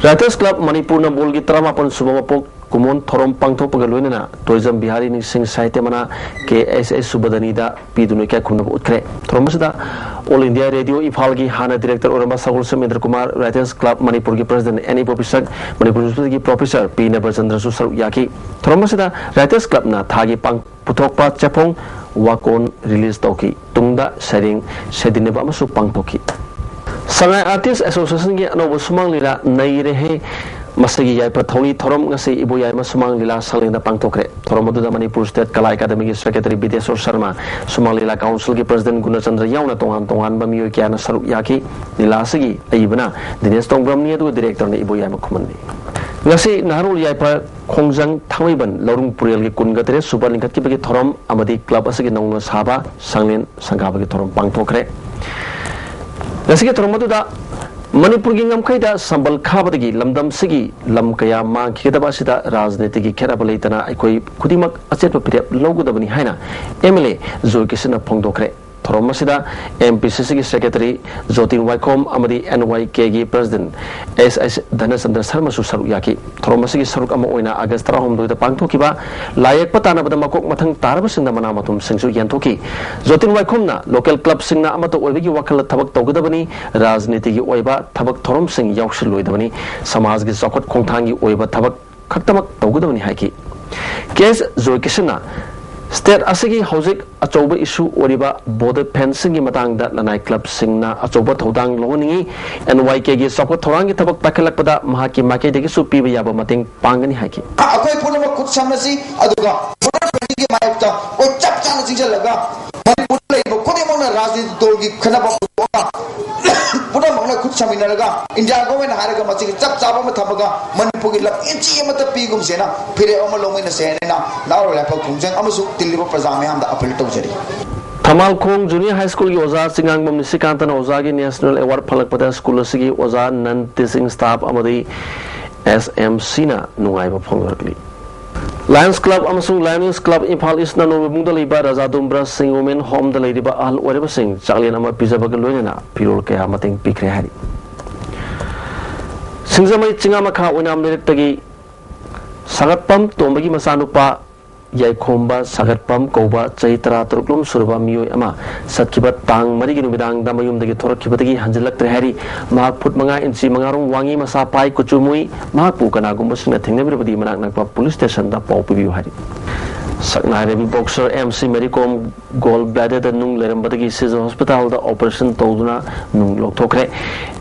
Writers Club ꯃꯅꯤꯄꯨꯔ ꯅꯝꯕꯣꯜꯒꯤ ꯇꯔꯥꯃꯥꯄꯟ ꯁꯨꯕ ꯃꯄꯣꯛ ꯀꯨꯝꯑꯣꯟ ꯊꯧꯔꯝ ꯄꯥꯡꯊꯣꯛꯄꯒ ꯂꯣꯏꯅꯅ ꯇꯣꯏꯖꯝ ꯕꯤꯍꯥꯔꯤ ꯅꯤꯡꯁꯤꯡ ꯁꯥꯍꯤꯇ꯭ꯌ ꯃꯅꯥ, K H S ꯁꯨꯕꯗꯅꯤꯗ ꯄꯤꯗꯨꯅ ꯏꯀꯥꯏ ꯈꯨꯝꯅꯕ ꯎꯠꯈ꯭ꯔꯦ꯫ ꯊꯧꯔꯝ ꯑꯁꯤꯗ All India Radio ꯏꯝꯐꯥꯜꯒꯤ ꯍꯥꯟꯅ director ꯑꯣꯏꯔꯝꯕ ꯁꯒꯣꯜꯁꯦꯝ ꯏꯟꯗ꯭ꯔ ꯀꯨꯃꯥꯔ, Writers Club ꯃꯅꯤꯄꯨꯔꯒꯤ president N ꯏꯕꯣꯄꯤꯁꯛ, ꯃꯅꯤꯄꯨꯔ University ꯒꯤ professor ꯄꯤ ꯅꯕꯆꯟꯗ꯭ꯔꯁꯨ ꯁꯔꯨꯛ ꯌꯥꯈꯤ꯫ ꯊꯧꯔꯝ ꯑꯁꯤꯗ Writers Club ꯅ ꯊꯥꯒꯤ ꯄꯥꯡ-, ꯄꯨꯊꯣꯛꯄ ꯆꯦꯐꯣꯡ ꯋꯥꯀꯣꯟ release ꯇꯧꯈꯤ꯫ ꯇꯨꯡꯗ ꯁꯩꯔꯦꯡ ꯁꯩꯗꯤꯟꯅꯕ ꯑꯃꯁꯨ ꯄꯥꯡꯊꯣꯛꯈꯤ꯫ ꯁꯉꯥꯏ Artist Association ꯒꯤ ꯑꯅꯧꯕ ꯁꯨꯃꯥꯡ ꯂꯤꯂꯥ ꯅꯩꯔꯦꯍꯦ꯫ ꯃꯁꯤꯒꯤ ꯌꯥꯏꯐ ꯊꯧꯅꯤ ꯊꯧꯔꯝ ꯉꯁꯤ ꯏꯕꯣꯌꯥꯏꯃ ꯁꯨꯃꯥꯡ ꯂꯤꯂꯥ ꯁꯪꯂꯦꯟꯗ ꯄꯥꯡꯊꯣꯛꯈ꯭ꯔꯦ꯫ ꯊꯧꯔꯝ ꯑꯗꯨꯗ ꯃꯅꯤꯄꯨꯔ State ꯀꯂꯥ ꯑꯦꯀꯥꯗꯃꯤꯒꯤ secretary ꯕꯤꯗꯦꯁꯣꯔ ꯁꯔꯃ, ꯁꯨꯃꯥꯡ ꯂꯤꯂꯥ council ꯒꯤ president ꯒꯨꯅꯆꯟꯗ꯭ꯔ ꯌꯥꯎꯅ ꯇꯣꯉꯥꯟ ꯇꯣꯉꯥꯟꯕ ꯃꯤꯑꯣꯏ ꯀꯌꯥꯅ ꯁꯔꯨꯛ ꯌꯥꯈꯤ꯫ ꯂꯤꯂꯥ ꯑꯁꯤꯒꯤ ꯑꯏꯕꯅ ꯗꯤꯅꯦꯁ ꯇꯣꯡꯕ꯭ꯔꯝꯅꯤ, ꯑꯗꯨꯒ director ꯅ ꯏꯕꯣꯌꯥꯏꯃ ꯈꯨꯃꯟꯅꯤ꯫ ꯉꯁꯤ ꯅꯍꯥꯔꯣꯜ ꯌꯥꯏꯐ ꯈꯣꯡꯖꯪ ꯊꯥꯡꯃꯩꯕꯟ ꯂꯧꯔꯨꯡ ꯄꯨꯔꯦꯜꯒꯤ ꯀꯨꯟꯒ ꯇꯔꯦꯠ ꯁꯨꯕ ꯂꯤꯡꯈꯠꯈꯤꯕꯒꯤ ꯊꯧꯔꯝ ꯑꯃꯗꯤ club ꯑꯁꯤꯒꯤ ꯅꯧꯅ ꯁꯥꯕ ꯁꯪꯂꯦꯟ ꯁꯪꯒꯥꯕꯒꯤ ꯊꯧꯔꯝ ꯄꯥꯡꯊꯣꯛꯈ꯭ꯔꯦ꯫ ꯉꯁꯤꯒꯤ ꯊꯧꯔꯝ ꯑꯗꯨꯗ ꯃꯅꯤꯄꯨꯔꯒꯤ ꯉꯝꯈꯩꯗ ꯁꯝꯕꯜ ꯈꯥꯕꯗꯒꯤ ꯂꯝꯗꯝꯁꯤꯒꯤ ꯂꯝ ꯀꯌꯥ ꯃꯥꯡꯈꯤꯒꯗꯕ ꯑꯁꯤꯗ ꯔꯥꯖꯅꯤꯇꯤꯒꯤ ꯈꯦꯠꯅꯕ ꯂꯩꯇꯅ ꯑꯩꯈꯣꯏ ꯈꯨꯗꯤꯡꯃꯛ ꯑꯆꯦꯠꯄ ꯐꯤꯔꯦꯞ ꯂꯧꯒꯗꯕꯅꯤ ꯍꯥꯏꯅ M L A ꯖꯣꯏ ꯀꯤꯁꯟꯅ ꯐꯣꯡꯗꯣꯛꯈ꯭ꯔꯦ꯫ ꯊꯧꯔꯝ ꯑꯁꯤꯗ ꯑꯦꯝ ꯄꯤ ꯁꯤ ꯁꯤꯒꯤ ꯁꯦꯀ꯭ꯔꯦꯇꯔꯤ ꯖꯣꯇꯤꯟ ꯋꯥꯏꯈꯣꯝ ꯑꯃꯗꯤ ꯑꯦꯟ ꯋꯥꯏ ꯀꯦꯒꯤ ꯄ꯭ꯔꯁꯤꯗꯦꯟꯠ ꯑꯦꯁ ꯑꯩꯆ ꯙꯅꯆꯟꯗ꯭ꯔ ꯁꯔꯃꯁꯨ ꯁꯔꯨꯛ ꯌꯥꯈꯤ꯫ ꯊꯧꯔꯝ ꯑꯁꯤꯒꯤ ꯁꯔꯨꯛ ꯑꯃ ꯑꯣꯏꯅ ꯑꯥꯒꯁ ꯇꯔꯥꯍꯨꯝꯗꯣꯏꯗ ꯄꯥꯡꯊꯣꯛꯈꯤꯕ ꯂꯥꯏ ꯌꯦꯛꯄ ꯇꯥꯟꯅꯕꯗ ꯃꯀꯣꯛ ꯃꯊꯪ ꯇꯥꯔꯕꯁꯤꯡꯗ ꯃꯅꯥ ꯃꯊꯨꯝꯁꯤꯡꯁꯨ ꯌꯦꯟꯊꯣꯛꯈꯤ꯫ ꯖꯣꯇꯤꯟ ꯋꯥꯏꯈꯣꯝꯅ ꯂꯣꯀꯦꯜ ꯀ꯭ꯂꯕꯁꯤꯡꯅ ꯑꯃꯠꯇ ꯑꯣꯏꯕꯒꯤ ꯋꯥꯈꯜꯗ ꯊꯕꯛ ꯇꯧꯒꯗꯕꯅꯤ, ꯔꯥꯖꯅꯤꯇꯤꯒꯤ ꯑꯣꯏꯕ ꯊꯕꯛ ꯊꯧꯔꯝꯁꯤꯡ ꯌꯥꯎꯁꯤꯜꯂꯣꯏꯗꯕꯅꯤ, ꯁꯃꯥꯖꯒꯤ ꯆꯥꯎꯈꯠ ꯈꯣꯡꯊꯥꯡꯒꯤ ꯑꯣꯏꯕ ꯊꯕꯛ ꯈꯛꯇꯃꯛ ꯇꯧꯒꯗꯕꯅꯤ ꯍꯥꯏꯈꯤ꯫ ꯀꯦ ꯑꯦꯁ ꯖꯣꯏꯀꯤꯁꯟꯅ ꯁ꯭ꯇꯦꯠ ꯑꯁꯤꯒꯤ ꯍꯧꯖꯤꯛ ꯑꯆꯧꯕ ꯏꯁꯨ ꯑꯣꯏꯔꯤꯕ ꯕꯣꯔꯗꯔ ꯐꯦꯟꯁꯤꯡꯒꯤ ꯃꯇꯥꯡꯗ ꯂꯅꯥꯏ ꯀ꯭ꯂꯕꯁꯤꯡꯅ ꯑꯆꯧꯕ ꯊꯧꯗꯥꯡ ꯂꯧꯍꯟꯅꯤꯡꯏ꯫ ꯑꯦꯟ ꯋꯥꯏ ꯀꯦꯒꯤ ꯆꯥꯎꯈꯠ ꯊꯧꯔꯥꯡꯒꯤ ꯊꯕꯛ ꯄꯥꯏꯈꯠꯂꯛꯄꯗ ꯃꯍꯥꯛꯀꯤ ꯃꯥꯏꯀꯩꯗꯒꯤꯁꯨ ꯄꯤꯕ ꯌꯥꯕ ꯃꯇꯦꯡ ꯄꯥꯡꯒꯅꯤ ꯍꯥꯏꯈꯤ꯫ ꯑꯩꯈꯣꯏ ꯄꯨꯝꯅꯃꯛ ꯈꯨꯠ ꯁꯝꯅꯁꯤ, ꯑꯗꯨꯒ ꯕꯣꯔꯗꯔ ꯐꯦꯟꯁꯤꯡꯒꯤ ꯃꯥꯌꯣꯛꯇ ꯑꯩꯈꯣꯏ ꯆꯞ ꯆꯥꯅ ꯆꯤꯡꯁꯤꯜꯂꯒ ꯃꯅꯤꯄꯨꯔꯗ ꯂꯩꯔꯤꯕ ꯈꯨꯗꯤꯡꯃꯛꯅ ꯔꯥꯖꯅꯤꯇꯤ ꯗꯜꯒꯤ ꯈꯟꯅꯕ ꯄꯨꯊꯣꯛꯑꯒ ꯄꯨꯝꯅꯃꯛꯅ ꯈꯨꯠ ꯁꯝꯃꯤꯟꯅꯔꯒ ꯏꯟꯗꯤꯌꯥ ꯒꯣꯔꯃꯦꯟꯅ ꯍꯥꯏꯔꯒ ꯃꯁꯤꯒꯤ ꯆꯞ ꯆꯥꯕ ꯑꯃ ꯊꯝꯃꯒ ꯃꯅꯤꯄꯨꯔꯒꯤ ꯂꯝ ꯏꯟꯆꯤ ꯑꯃꯠꯇ ꯄꯤꯒꯨꯝꯁꯦꯅ ꯐꯤꯔꯦꯞ ꯑꯃ ꯂꯧꯃꯤꯟꯅꯁꯦ ꯍꯥꯏꯅ ꯅꯍꯥꯔꯣꯜ ꯌꯥꯏꯐ ꯈꯣꯡꯖꯪ ꯑꯃꯁꯨꯡ ꯇꯤꯜꯂꯤꯕ ꯄ꯭ꯔꯖꯥ ꯃꯌꯥꯝꯗ ꯑꯄꯤꯜ ꯇꯧꯖꯔꯤ꯫ ꯊꯝꯕꯥꯜꯈꯣꯡ ꯖꯨꯅꯤꯌꯔ ꯍꯥꯏ ꯁ꯭ꯀꯨꯜꯒꯤ ꯑꯣꯖꯥ ꯆꯤꯉꯥꯡꯕꯝ ꯅꯤꯁꯤꯀꯥꯟꯇꯅ ꯑꯣꯖꯥꯒꯤ ꯅꯦꯁꯅꯦꯜ ꯑꯦꯋꯥꯔꯗ ꯐꯪꯂꯛꯄꯗ ꯁ꯭ꯀꯨꯜ ꯑꯁꯤꯒꯤ ꯑꯣꯖꯥ, ꯅꯟ ꯇꯤꯆꯤꯡ ꯁ꯭ꯇꯥꯐ ꯑꯃꯗꯤ ꯑꯦꯁ ꯑꯦꯝ ꯁꯤꯅ ꯅꯨꯡꯉꯥꯏꯕ ꯐꯣꯡꯗꯣꯔꯛꯂꯤ꯫ ꯂꯥꯌꯟꯁ ꯀ꯭ꯂꯕ ꯑꯃꯁꯨꯡ ꯂꯥꯌꯟꯁ ꯀ꯭ꯂꯕ ꯏꯝꯐꯥꯜ ꯏꯁꯅ ꯅꯣꯡꯕꯨꯡꯗ ꯂꯩꯕ ꯔꯥꯖꯥ ꯗꯨꯝꯕ꯭ꯔꯥ ꯁꯤꯡ ꯋꯨꯃꯦꯟ ꯍꯣꯝꯗ ꯂꯩꯔꯤꯕ ꯑꯍꯜ ꯑꯣꯏꯔꯕꯁꯤꯡ ꯆꯥꯛꯂꯦꯟ ꯑꯃ ꯄꯤꯖꯕꯒ ꯂꯣꯏꯅꯅ ꯐꯤꯔꯣꯜ ꯀꯌꯥ ꯃꯇꯦꯡ ꯄꯤꯈ꯭ꯔꯦ ꯍꯥꯏꯔꯤ꯫ ꯁꯤꯡꯖꯃꯩ ꯆꯤꯡꯉꯥꯃꯈꯥ ꯑꯣꯏꯅꯥꯝ ꯂꯩꯔꯛꯇꯒꯤ ꯁꯥꯒꯠꯄꯝ ꯇꯣꯝꯕꯒꯤ ꯃꯆꯥꯅꯨꯄꯥ ꯌꯥꯏꯈꯣꯝꯕ ꯁꯥꯒꯠꯄꯝ ꯀꯧꯕ ꯆꯍꯤ ꯇꯔꯥꯇꯔꯨꯛ ꯂꯣꯝ ꯁꯨꯔꯕ ꯃꯤꯑꯣꯏ ꯑꯃ ꯆꯠꯈꯤꯕ ꯇꯥꯡ ꯃꯔꯤꯒꯤ ꯅꯨꯃꯤꯗꯥꯡꯗ ꯃꯌꯨꯝꯗꯒꯤ ꯊꯣꯔꯛꯈꯤꯕꯗꯒꯤ ꯍꯟꯖꯤꯜꯂꯛꯇ꯭ꯔꯦ ꯍꯥꯏꯔꯤ꯫ ꯃꯍꯥꯛ ꯐꯨꯠ ꯃꯉꯥ ꯏꯟꯆꯤ ꯃꯉꯥꯔꯣꯝ ꯋꯥꯡꯉꯤ, ꯃꯁꯥ ꯄꯥꯏ, ꯀꯨꯆꯨ ꯃꯨꯏ꯫ ꯃꯍꯥꯛꯄꯨ ꯀꯅꯥꯒꯨꯝꯕꯁꯤꯡꯅ ꯊꯦꯡꯅꯕꯤꯔꯕꯗꯤ ꯃꯅꯥꯛ ꯅꯛꯄ ꯄꯨꯂꯤꯁ ꯁ꯭ꯇꯦꯁꯟꯗ ꯄꯥꯎ ꯄꯤꯕꯤꯌꯨ ꯍꯥꯏꯔꯤ꯫ ꯁꯛꯅꯥꯏꯔꯕꯤ ꯕꯣꯛꯁꯔ ꯑꯦꯝ ꯁꯤ ꯃꯦꯔꯤ ꯀꯣꯝ ꯒꯣꯜ ꯕ꯭ꯂꯦꯗꯔꯗ ꯅꯨꯡ ꯂꯩꯔꯝꯕꯗꯒꯤ ꯁꯤꯖ ꯍꯣꯁꯄꯤꯇꯥꯜꯗ ꯑꯣꯄꯔꯦꯁꯟ ꯇꯧꯗꯨꯅ ꯅꯨꯡ ꯂꯧꯊꯣꯛꯈ꯭ꯔꯦ꯫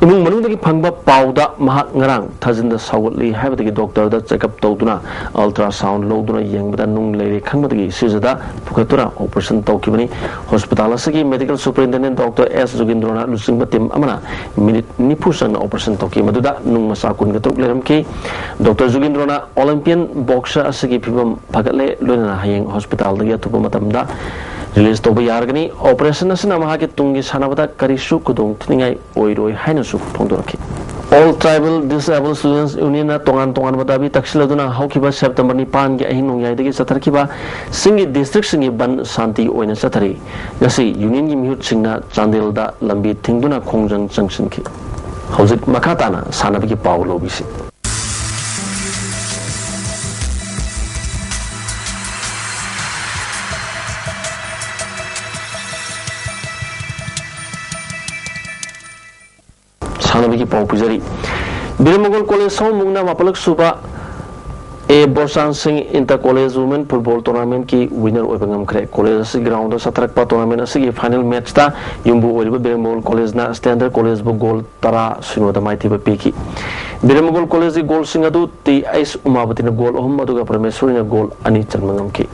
ꯏꯃꯨꯡ ꯃꯅꯨꯡꯗꯒꯤ ꯐꯪꯕ ꯄꯥꯎꯗ ꯃꯍꯥꯛ ꯉꯔꯥꯡ ꯊꯥꯖꯤꯟꯗ ꯁꯥꯎꯒꯠꯂꯤ ꯍꯥꯏꯕꯗꯒꯤ ꯗꯣꯛꯇꯔꯗ ꯆꯦꯛꯑꯞ ꯇꯧꯗꯨꯅ ꯑꯜꯇ꯭ꯔꯥꯁꯥꯎꯟ ꯂꯧꯗꯨꯅ ꯌꯦꯡꯕꯗ ꯅꯨꯡ ꯂꯩꯔꯦ ꯈꯪꯕꯗꯒꯤ ꯁꯤꯖꯗ ꯄꯨꯈꯠꯇꯨꯅ ꯑꯣꯄꯔꯦꯁꯟ ꯇꯧꯈꯤꯕꯅꯤ꯫ ꯍꯣꯁꯄꯤꯇꯥꯜ ꯑꯁꯤꯒꯤ ꯃꯦꯗꯤꯀꯦꯜ ꯁꯨꯄꯔꯤꯟꯇꯦꯟꯗꯦꯟ ꯗꯣꯛꯇꯔ ꯑꯦꯁ ꯖꯨꯒꯤꯟꯗ꯭ꯔꯣꯅ ꯂꯨꯆꯤꯡꯕ ꯇꯤꯝ ꯑꯃꯅ ꯃꯤꯅꯤꯠ ꯅꯤꯐꯨ ꯆꯪꯅ ꯑꯣꯄꯔꯦꯁꯟ ꯇꯧꯈꯤ, ꯃꯗꯨꯗ ꯅꯨꯡ ꯃꯆꯥ ꯀꯨꯟꯒ ꯇꯔꯨꯛ ꯂꯩꯔꯝꯈꯤ꯫ ꯗꯣꯛꯇꯔ ꯖꯨꯒꯤꯟꯗ꯭ꯔꯣꯅ ꯑꯣꯂꯤꯝꯄꯤꯌꯟ ꯕꯣꯛꯁꯔ ꯑꯁꯤꯒꯤ ꯐꯤꯕꯝ ꯐꯒꯠꯂꯦ, ꯂꯣꯏꯅꯅ ꯍꯌꯦꯡ ꯍꯣꯁꯄꯤꯇꯥꯜꯗꯒꯤ ꯑꯊꯨꯕ ꯃꯇꯝꯗ ꯔꯤꯂꯤꯖ ꯇꯧꯕ ꯌꯥꯔꯒꯅꯤ꯫ ꯑꯣꯄꯔꯦꯁꯟ ꯑꯁꯤꯅ ꯃꯍꯥꯛꯀꯤ ꯇꯨꯡꯒꯤ ꯁꯥꯟꯅꯕꯗ ꯀꯔꯤꯁꯨ ꯈꯨꯗꯣꯡ ꯊꯤꯅꯤꯡꯉꯥꯏ ꯑꯣꯏꯔꯣꯏ ꯍꯥꯏꯅꯁꯨ ꯐꯣꯡꯗꯣꯔꯛꯈꯤ꯫ All Tribal Disabled Students Unionꯅ ꯇꯣꯉꯥꯟ ꯇꯣꯉꯥꯟꯕ ꯗꯥꯕꯤ ꯇꯛꯁꯤꯜꯂꯗꯨꯅ ꯍꯧꯈꯤꯕ ꯁꯦꯞꯇꯦꯝꯕꯔ ꯅꯤꯄꯥꯟꯒꯤ ꯑꯍꯤꯡ ꯅꯣꯡꯌꯥꯏꯗꯒꯤ ꯆꯠꯊꯔꯛꯈꯤꯕ ꯁꯤꯡꯒꯤ ꯗꯤꯁꯇ꯭ꯔꯤꯛꯁꯤꯡꯒꯤ ꯕꯟ ꯁꯥꯟꯇꯤ ꯑꯣꯏꯅ ꯆꯠꯊꯔꯤ꯫ ꯉꯁꯤ ꯌꯨꯅꯤꯌꯟꯒꯤ ꯃꯤꯍꯨꯠꯁꯤꯡꯅ ꯆꯥꯟꯗꯦꯜꯗ ꯂꯝꯕꯤ ꯊꯤꯡꯗꯨꯅ ꯈꯣꯡꯖꯪ ꯆꯪꯁꯤꯟꯈꯤ꯫ ꯍꯧꯖꯤꯛ ꯃꯈꯥ ꯇꯥꯅ ꯁꯥꯟꯅꯕꯒꯤ ꯄꯥꯎ ꯂꯧꯕꯤꯁꯤ꯫ ꯁꯥꯟꯅꯕꯒꯤ ꯄꯥꯎ ꯄꯤꯖꯔꯤ꯫ ꯕꯤꯔꯃꯒꯣꯜ ꯀꯣꯂꯦꯖ ꯁꯑꯣꯝꯕꯨꯡꯅ ꯃꯥꯄꯜꯂꯛ ꯁꯨꯕ ꯑꯦ ꯕꯣꯔꯆꯥꯟ ꯁꯤꯡ ꯏꯟꯇꯔ ꯀꯣꯂꯦꯖ ꯋꯨꯃꯦꯟ ꯐꯨꯠꯕꯣꯜ ꯇꯣꯔꯅꯥꯃꯦꯟꯠꯀꯤ ꯋꯤꯅꯔ ꯑꯣꯏꯕ ꯉꯝꯈ꯭ꯔꯦ꯫ ꯀꯣꯂꯦꯖ ꯑꯁꯤ ꯒ꯭ꯔꯥꯎꯟꯗ ꯆꯠꯊꯔꯛꯄ ꯇꯣꯔꯅꯥꯃꯦꯟꯠ ꯑꯁꯤꯒꯤ ꯐꯥꯏꯅꯦꯜ ꯃꯦꯠꯆꯇ ꯌꯨꯝꯕꯨ ꯑꯣꯏꯔꯤꯕ ꯕꯤꯔꯃꯒꯣꯜ ꯀꯣꯂꯦꯖꯅ ꯁ꯭ꯇꯦꯟꯗꯔ ꯀꯣꯂꯦꯖꯕꯨ ꯒꯣꯜ ꯇꯔꯥ ꯁꯤꯅꯣꯗ ꯃꯥꯏꯊꯤꯕ ꯄꯤꯈꯤ꯫ ꯕꯤꯔꯃꯒꯣꯜ ꯀꯣꯂꯦꯖꯀꯤ ꯒꯣꯜꯁꯤꯡ ꯑꯗꯨ ꯇꯤ ꯑꯩꯆ ꯎꯃꯥꯕꯇꯤꯅ ꯒꯣꯜ ꯑꯍꯨꯝ, ꯑꯗꯨꯒ ꯄ꯭ꯔꯃꯦꯁꯣꯔꯤꯅ ꯒꯣꯜ ꯑꯅꯤ ꯆꯟꯕ ꯉꯝꯈꯤ꯫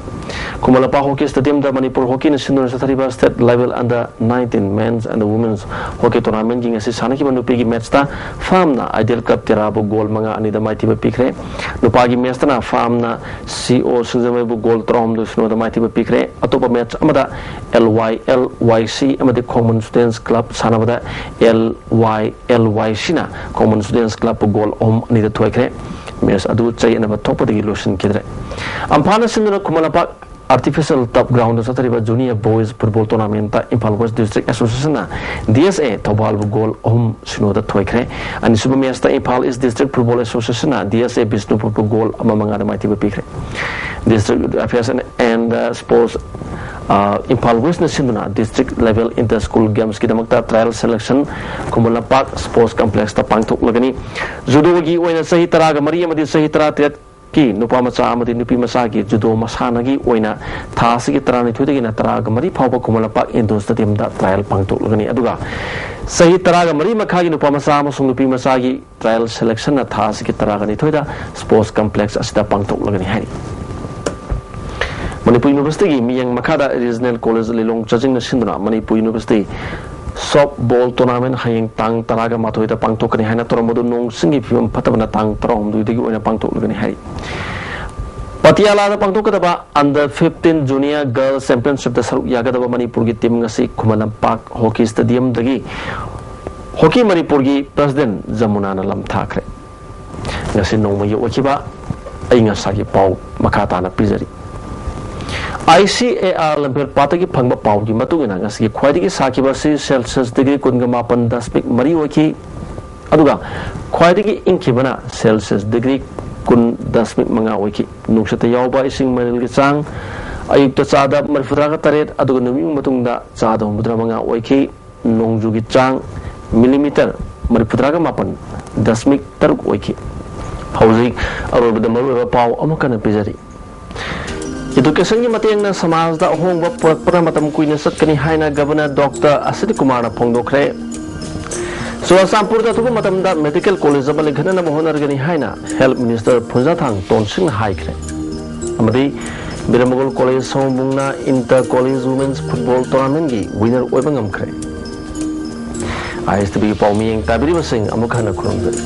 ꯈꯨꯃꯟ ꯂꯝꯄꯥꯛ ꯍꯣꯀꯤ ꯁ꯭ꯇꯦꯗꯤꯌꯝꯗ ꯃꯅꯤꯄꯨꯔ ꯍꯣꯀꯤꯅ ꯁꯤꯟꯗꯨꯅ ꯆꯠꯊꯔꯤꯕ state level under nineteen men's and women's hockey ꯇꯣꯔꯅꯥꯃꯦꯟꯠꯀꯤ ꯉꯁꯤ ꯁꯥꯟꯅꯈꯤꯕ ꯅꯨꯄꯤꯒꯤ ꯃꯦꯠꯆꯇ ꯐꯥꯝꯅ ꯑꯥꯏꯗꯤꯌꯦꯜ ꯀ꯭ꯂꯕ ꯇꯦꯔꯥꯕꯨ ꯒꯣꯜ ꯃꯉꯥ ꯑꯅꯤꯗ ꯃꯥꯏꯊꯤꯕ ꯄꯤꯈ꯭ꯔꯦ꯫ ꯅꯨꯄꯥꯒꯤ ꯃꯦꯠꯆꯇꯅ ꯐꯥꯝꯅ ꯁꯤ ꯑꯣ ꯁꯤꯡꯖꯃꯩꯕꯨ ꯒꯣꯜ ꯇꯔꯥꯍꯨꯝꯗꯣꯏ ꯁꯤꯅꯣꯗ ꯃꯥꯏꯊꯤꯕ ꯄꯤꯈ꯭ꯔꯦ꯫ ꯑꯇꯣꯞꯄ ꯃꯦꯠꯆ ꯑꯃꯗ ꯑꯦꯜ ꯋꯥꯏ ꯑꯦꯜ ꯋꯥꯏ ꯁꯤ ꯑꯃꯗꯤ ꯈꯣꯡꯃꯟ ꯁ꯭ꯇꯨꯗꯦꯟꯠꯁ ꯀ꯭ꯂꯕ ꯁꯥꯟꯅꯕꯗ ꯑꯦꯜ ꯋꯥꯏ ꯑꯦꯜ ꯋꯥꯏ ꯁꯤꯅ ꯈꯣꯡꯃꯟ ꯁ꯭ꯇꯨꯗꯦꯟꯠꯁ ꯀ꯭ꯂꯕꯄꯨ ꯒꯣꯜ ꯑꯍꯨꯝ ꯑꯅꯤꯗ ꯊꯣꯏꯈ꯭ꯔꯦ꯫ ꯃꯦꯠꯆ ꯑꯗꯨ ꯆꯌꯦꯠꯅꯕ ꯊꯣꯛꯄꯗꯒꯤ ꯂꯣꯏꯁꯤꯟꯈꯤꯗ꯭ꯔꯦ꯫ ꯑꯝꯐꯥꯅ ꯁꯤꯟꯗꯨꯅ ꯈꯨꯃꯟ ꯂꯝꯄꯥꯛ ꯑꯥꯔꯇꯤꯐꯤꯁꯤꯌꯦꯜ ꯇꯔꯐ ꯒ꯭ꯔꯥꯎꯟꯗ ꯆꯠꯊꯔꯤꯕ ꯖꯨꯅꯤꯌꯔ ꯕꯣꯏꯁ ꯐꯨꯠꯕꯣꯜ ꯇꯣꯔꯅꯥꯃꯦꯟꯠꯇ ꯏꯝꯐꯥꯜ ꯋꯦꯁ ꯗꯤꯁꯇ꯭ꯔꯤꯛ ꯑꯦꯁꯣꯁꯤꯌꯦꯁꯟꯅ ꯗꯤ ꯑꯦꯁ ꯑꯦ ꯊꯧꯕꯥꯜꯕꯨ ꯒꯣꯜ ꯑꯍꯨꯝ ꯁꯤꯅꯣꯗ ꯊꯣꯏꯈ꯭ꯔꯦ꯫ ꯑꯅꯤꯁꯨꯕ ꯃꯦꯠꯆꯇ ꯏꯝꯐꯥꯜ ꯏꯁ ꯗꯤꯁꯇ꯭ꯔꯤꯛ ꯐꯨꯠꯕꯣꯜ ꯑꯦꯁꯣꯁꯤꯌꯦꯁꯟꯅ ꯗꯤ ꯑꯦꯁ ꯑꯦ ꯕꯤꯁꯅꯨꯄꯨꯔꯕꯨ ꯒꯣꯜ ꯑꯃ ꯃꯉꯥꯗ ꯃꯥꯏꯊꯤꯕ ꯄꯤꯈ꯭ꯔꯦ꯫ District youth affairs and sports, ꯑ, ꯏꯝꯐꯥꯜ ꯋꯦꯁꯅ ꯁꯤꯟꯗꯨꯅ ꯗꯤꯁꯇ꯭ꯔꯤꯛ ꯂꯦꯚꯦꯜ ꯏꯟꯇꯔ ꯁ꯭ꯀꯨꯜ ꯒꯦꯝꯁꯀꯤꯗꯃꯛꯇ ꯇ꯭ꯔꯥꯌꯦꯜ ꯁꯦꯂꯦꯛꯁꯟ ꯈꯨꯃꯟ ꯂꯝꯄꯥꯛ ꯁ꯭ꯄꯣꯔꯠꯁ ꯀꯝꯄ꯭ꯂꯦꯛꯁꯇ ꯄꯥꯡꯊꯣꯛꯂꯒꯅꯤ꯫ ꯖꯨꯗꯣꯒꯤ ꯑꯣꯏꯅ ꯆꯍꯤ ꯇꯔꯥꯒ ꯃꯔꯤ ꯑꯃꯗꯤ ꯆꯍꯤ ꯇꯔꯥꯇꯔꯦꯠꯀꯤ ꯅꯨꯄꯥ ꯃꯆꯥ ꯑꯃꯗꯤ ꯅꯨꯄꯤ ꯃꯆꯥꯒꯤ ꯖꯨꯗꯣ ꯃꯁꯥꯟꯅꯒꯤ ꯑꯣꯏꯅ ꯊꯥ ꯑꯁꯤꯒꯤ ꯇꯔꯥꯅꯤꯊꯣꯏꯗꯒꯤꯅ ꯇꯔꯥꯒ ꯃꯔꯤ ꯐꯥꯎꯕ ꯈꯨꯃꯟ ꯂꯝꯄꯥꯛ ꯏꯟꯗꯣꯔ ꯁ꯭ꯇꯦꯗꯤꯌꯝꯗ ꯇ꯭ꯔꯥꯌꯦꯜ ꯄꯥꯡꯊꯣꯛꯂꯒꯅꯤ꯫ ꯑꯗꯨꯒ ꯆꯍꯤ ꯇꯔꯥꯒ ꯃꯔꯤ ꯃꯈꯥꯒꯤ ꯅꯨꯄꯥ ꯃꯆꯥ ꯑꯃꯁꯨꯡ ꯅꯨꯄꯤ ꯃꯆꯥꯒꯤ ꯇ꯭ꯔꯥꯌꯦꯜ ꯁꯦꯂꯦꯛꯁꯟꯅ ꯊꯥ ꯑꯁꯤꯒꯤ ꯇꯔꯥꯒ ꯅꯤꯊꯣꯏꯗ ꯁ꯭ꯄꯣꯔꯠꯁ ꯀꯝꯄ꯭ꯂꯦꯛꯁ ꯑꯁꯤꯗ ꯄꯥꯡꯊꯣꯛꯂꯒꯅꯤ ꯍꯥꯏꯔꯤ꯫ ꯃꯅꯤꯄꯨꯔ ꯌꯨꯅꯤꯚꯔꯁꯤꯇꯤꯒꯤ ꯃꯤꯠꯌꯦꯡ ꯃꯈꯥꯗ ꯔꯤꯖꯅꯦꯜ ꯀꯣꯂꯦꯖ ꯂꯤꯂꯣꯡ ꯆꯥꯖꯤꯡꯅ ꯁꯤꯟꯗꯨꯅ ꯃꯅꯤꯄꯨꯔ ꯌꯨꯅꯤꯚꯔꯁꯤꯇꯤ ꯁꯣꯞ ꯕꯣꯜ ꯇꯣꯔꯅꯥꯃꯦꯟ ꯍꯌꯦꯡ ꯇꯥꯡ ꯇꯔꯥꯒ ꯃꯥꯊꯣꯏꯗ ꯄꯥꯡꯊꯣꯛꯀꯅꯤ ꯍꯥꯏꯅ ꯇꯧꯔꯝꯕꯗꯨ ꯅꯣꯡ ꯆꯤꯡꯒꯤ ꯐꯤꯕꯝ ꯐꯠꯇꯕꯅ ꯇꯥꯡ ꯇꯔꯥꯍꯨꯝꯗꯣꯏꯗꯒꯤ ꯑꯣꯏꯅ ꯄꯥꯡꯊꯣꯛꯂꯒꯅꯤ ꯍꯥꯏꯔꯤ꯫ ꯄꯇꯤꯌꯥꯂꯥꯗ ꯄꯥꯡꯊꯣꯛꯀꯗꯕ ꯑꯟꯗꯔ ꯐꯤꯐꯇꯤꯟ ꯖꯨꯅꯤꯌꯔ ꯒꯔꯜꯁ ꯆꯦꯝꯄꯤꯌꯟꯁꯤꯞꯇ ꯁꯔꯨꯛ ꯌꯥꯒꯗꯕ ꯃꯅꯤꯄꯨꯔꯒꯤ ꯇꯤꯝ ꯉꯁꯤ ꯈꯨꯃꯟ ꯂꯝꯄꯥꯛ ꯍꯣꯀꯤ ꯁ꯭ꯇꯦꯗꯤꯌꯝꯗꯒꯤ ꯍꯣꯀꯤ ꯃꯅꯤꯄꯨꯔꯒꯤ ꯄ꯭ꯔꯁꯤꯗꯦꯟ ꯖꯃꯨꯅꯥꯅ ꯂꯝ ꯊꯥꯈ꯭ꯔꯦ꯫ ꯉꯁꯤ ꯅꯣꯡꯃꯒꯤ ꯑꯣꯏꯈꯤꯕ ꯑꯏꯪ ꯑꯁꯥꯒꯤ ꯄꯥꯎ ꯃꯈꯥ ꯇꯥꯅ ꯄꯤꯖꯔꯤ꯫ ꯑꯥꯏ ꯁꯤ ꯑꯦ ꯑꯥꯔ ꯂꯝꯐꯦꯜ ꯄꯥꯠꯇꯒꯤ ꯐꯪꯕ ꯄꯥꯎꯒꯤ ꯃꯇꯨꯡ ꯏꯟꯅ, ꯉꯁꯤꯒꯤ ꯈ꯭ꯋꯥꯏꯗꯒꯤ ꯁꯥꯈꯤꯕ ꯑꯁꯤ ꯁꯦꯜꯁꯤꯌꯁ ꯗꯤꯒ꯭ꯔꯤ ꯀꯨꯟꯒ ꯃꯥꯄꯟ ꯗꯁꯃꯤꯛ ꯃꯔꯤ ꯑꯣꯏꯈꯤ꯫ ꯑꯗꯨꯒ ꯈ꯭ꯋꯥꯏꯗꯒꯤ ꯏꯪꯈꯤꯕꯅ ꯁꯦꯜꯁꯤꯌꯁ ꯗꯤꯒ꯭ꯔꯤ ꯀꯨꯟ ꯗꯁꯃꯤꯛ ꯃꯉꯥ ꯑꯣꯏꯈꯤ꯫ ꯅꯨꯡꯁꯤꯠꯇ ꯌꯥꯎꯕ ꯏꯁꯤꯡ ꯃꯅꯤꯜꯒꯤ ꯆꯥꯡ ꯑꯌꯨꯛꯇ ꯆꯥꯗ ꯃꯔꯤꯐꯨꯇꯔꯥꯒ ꯇꯔꯦꯠ, ꯑꯗꯨꯒ ꯅꯨꯃꯤꯠ ꯃꯇꯨꯡꯗ ꯆꯥꯗ ꯍꯨꯝꯐꯨꯇꯔꯥ ꯃꯉꯥ ꯑꯣꯏꯈꯤ꯫ ꯅꯣꯡꯖꯨꯒꯤ ꯆꯥꯡ ꯃꯤꯂꯤꯃꯤꯇꯔ ꯃꯔꯤꯐꯨꯇꯔꯥꯒ ꯃꯥꯄꯟ ꯗꯁꯃꯤꯛ ꯇꯔꯨꯛ ꯑꯣꯏꯈꯤ꯫ ꯍꯧꯖꯤꯛ ꯑꯔꯣꯏꯕꯗ ꯃꯔꯨꯑꯣꯏꯕ ꯄꯥꯎ ꯑꯃꯨꯛ ꯍꯟꯅ ꯄꯤꯖꯔꯤ꯫ ꯏꯗꯨꯀꯦꯁꯟꯒꯤ ꯃꯇꯦꯡꯅ ꯁꯃꯥꯖꯗ ꯑꯍꯣꯡꯕ ꯄꯨꯔꯛꯄꯅ ꯃꯇꯝ ꯀꯨꯏꯅ ꯆꯠꯀꯅꯤ ꯍꯥꯏꯅ ꯒꯕꯔꯅꯔ ꯗꯣꯛꯇꯔ ꯑꯁꯤꯠ ꯀꯨꯃꯥꯔꯅ ꯐꯣꯡꯗꯣꯛꯈ꯭ꯔꯦ꯫ ꯆꯨꯔꯥꯆꯥꯟꯄꯨꯔꯗ ꯑꯊꯨꯕ ꯃꯇꯝꯗ ꯃꯦꯗꯤꯀꯦꯜ ꯀꯣꯂꯦꯖ ꯑꯃ ꯂꯤꯡꯈꯠꯅꯅꯕ ꯍꯣꯠꯅꯔꯒꯅꯤ ꯍꯥꯏꯅ ꯍꯦꯜꯊ ꯃꯤꯅꯤꯁꯇꯔ ꯐꯨꯟꯖꯥꯊꯥꯡ ꯇꯣꯟꯁꯤꯡꯅ ꯍꯥꯏꯈ꯭ꯔꯦ꯫ ꯑꯃꯗꯤ ꯕꯤꯔꯃꯒꯣꯜ ꯀꯣꯂꯦꯖ ꯁꯑꯣꯝꯕꯨꯡꯅ ꯏꯟꯇꯔ ꯀꯣꯂꯦꯖ ꯋꯨꯃꯦꯟꯁ ꯐꯨꯠꯕꯣꯜ ꯇꯣꯔꯅꯥꯃꯦꯟꯒꯤ ꯋꯤꯅꯔ ꯑꯣꯏꯕ ꯉꯝꯈ꯭ꯔꯦ꯫ ꯑꯥꯏ ꯑꯦꯁ ꯇꯤ ꯚꯤꯒꯤ ꯄꯥꯎ ꯃꯤꯠꯌꯦꯡ ꯇꯥꯕꯤꯔꯤꯕꯁꯤꯡ ꯑꯃꯨꯛ ꯍꯟꯅ ꯈꯨꯔꯨꯝꯖꯔꯤ꯫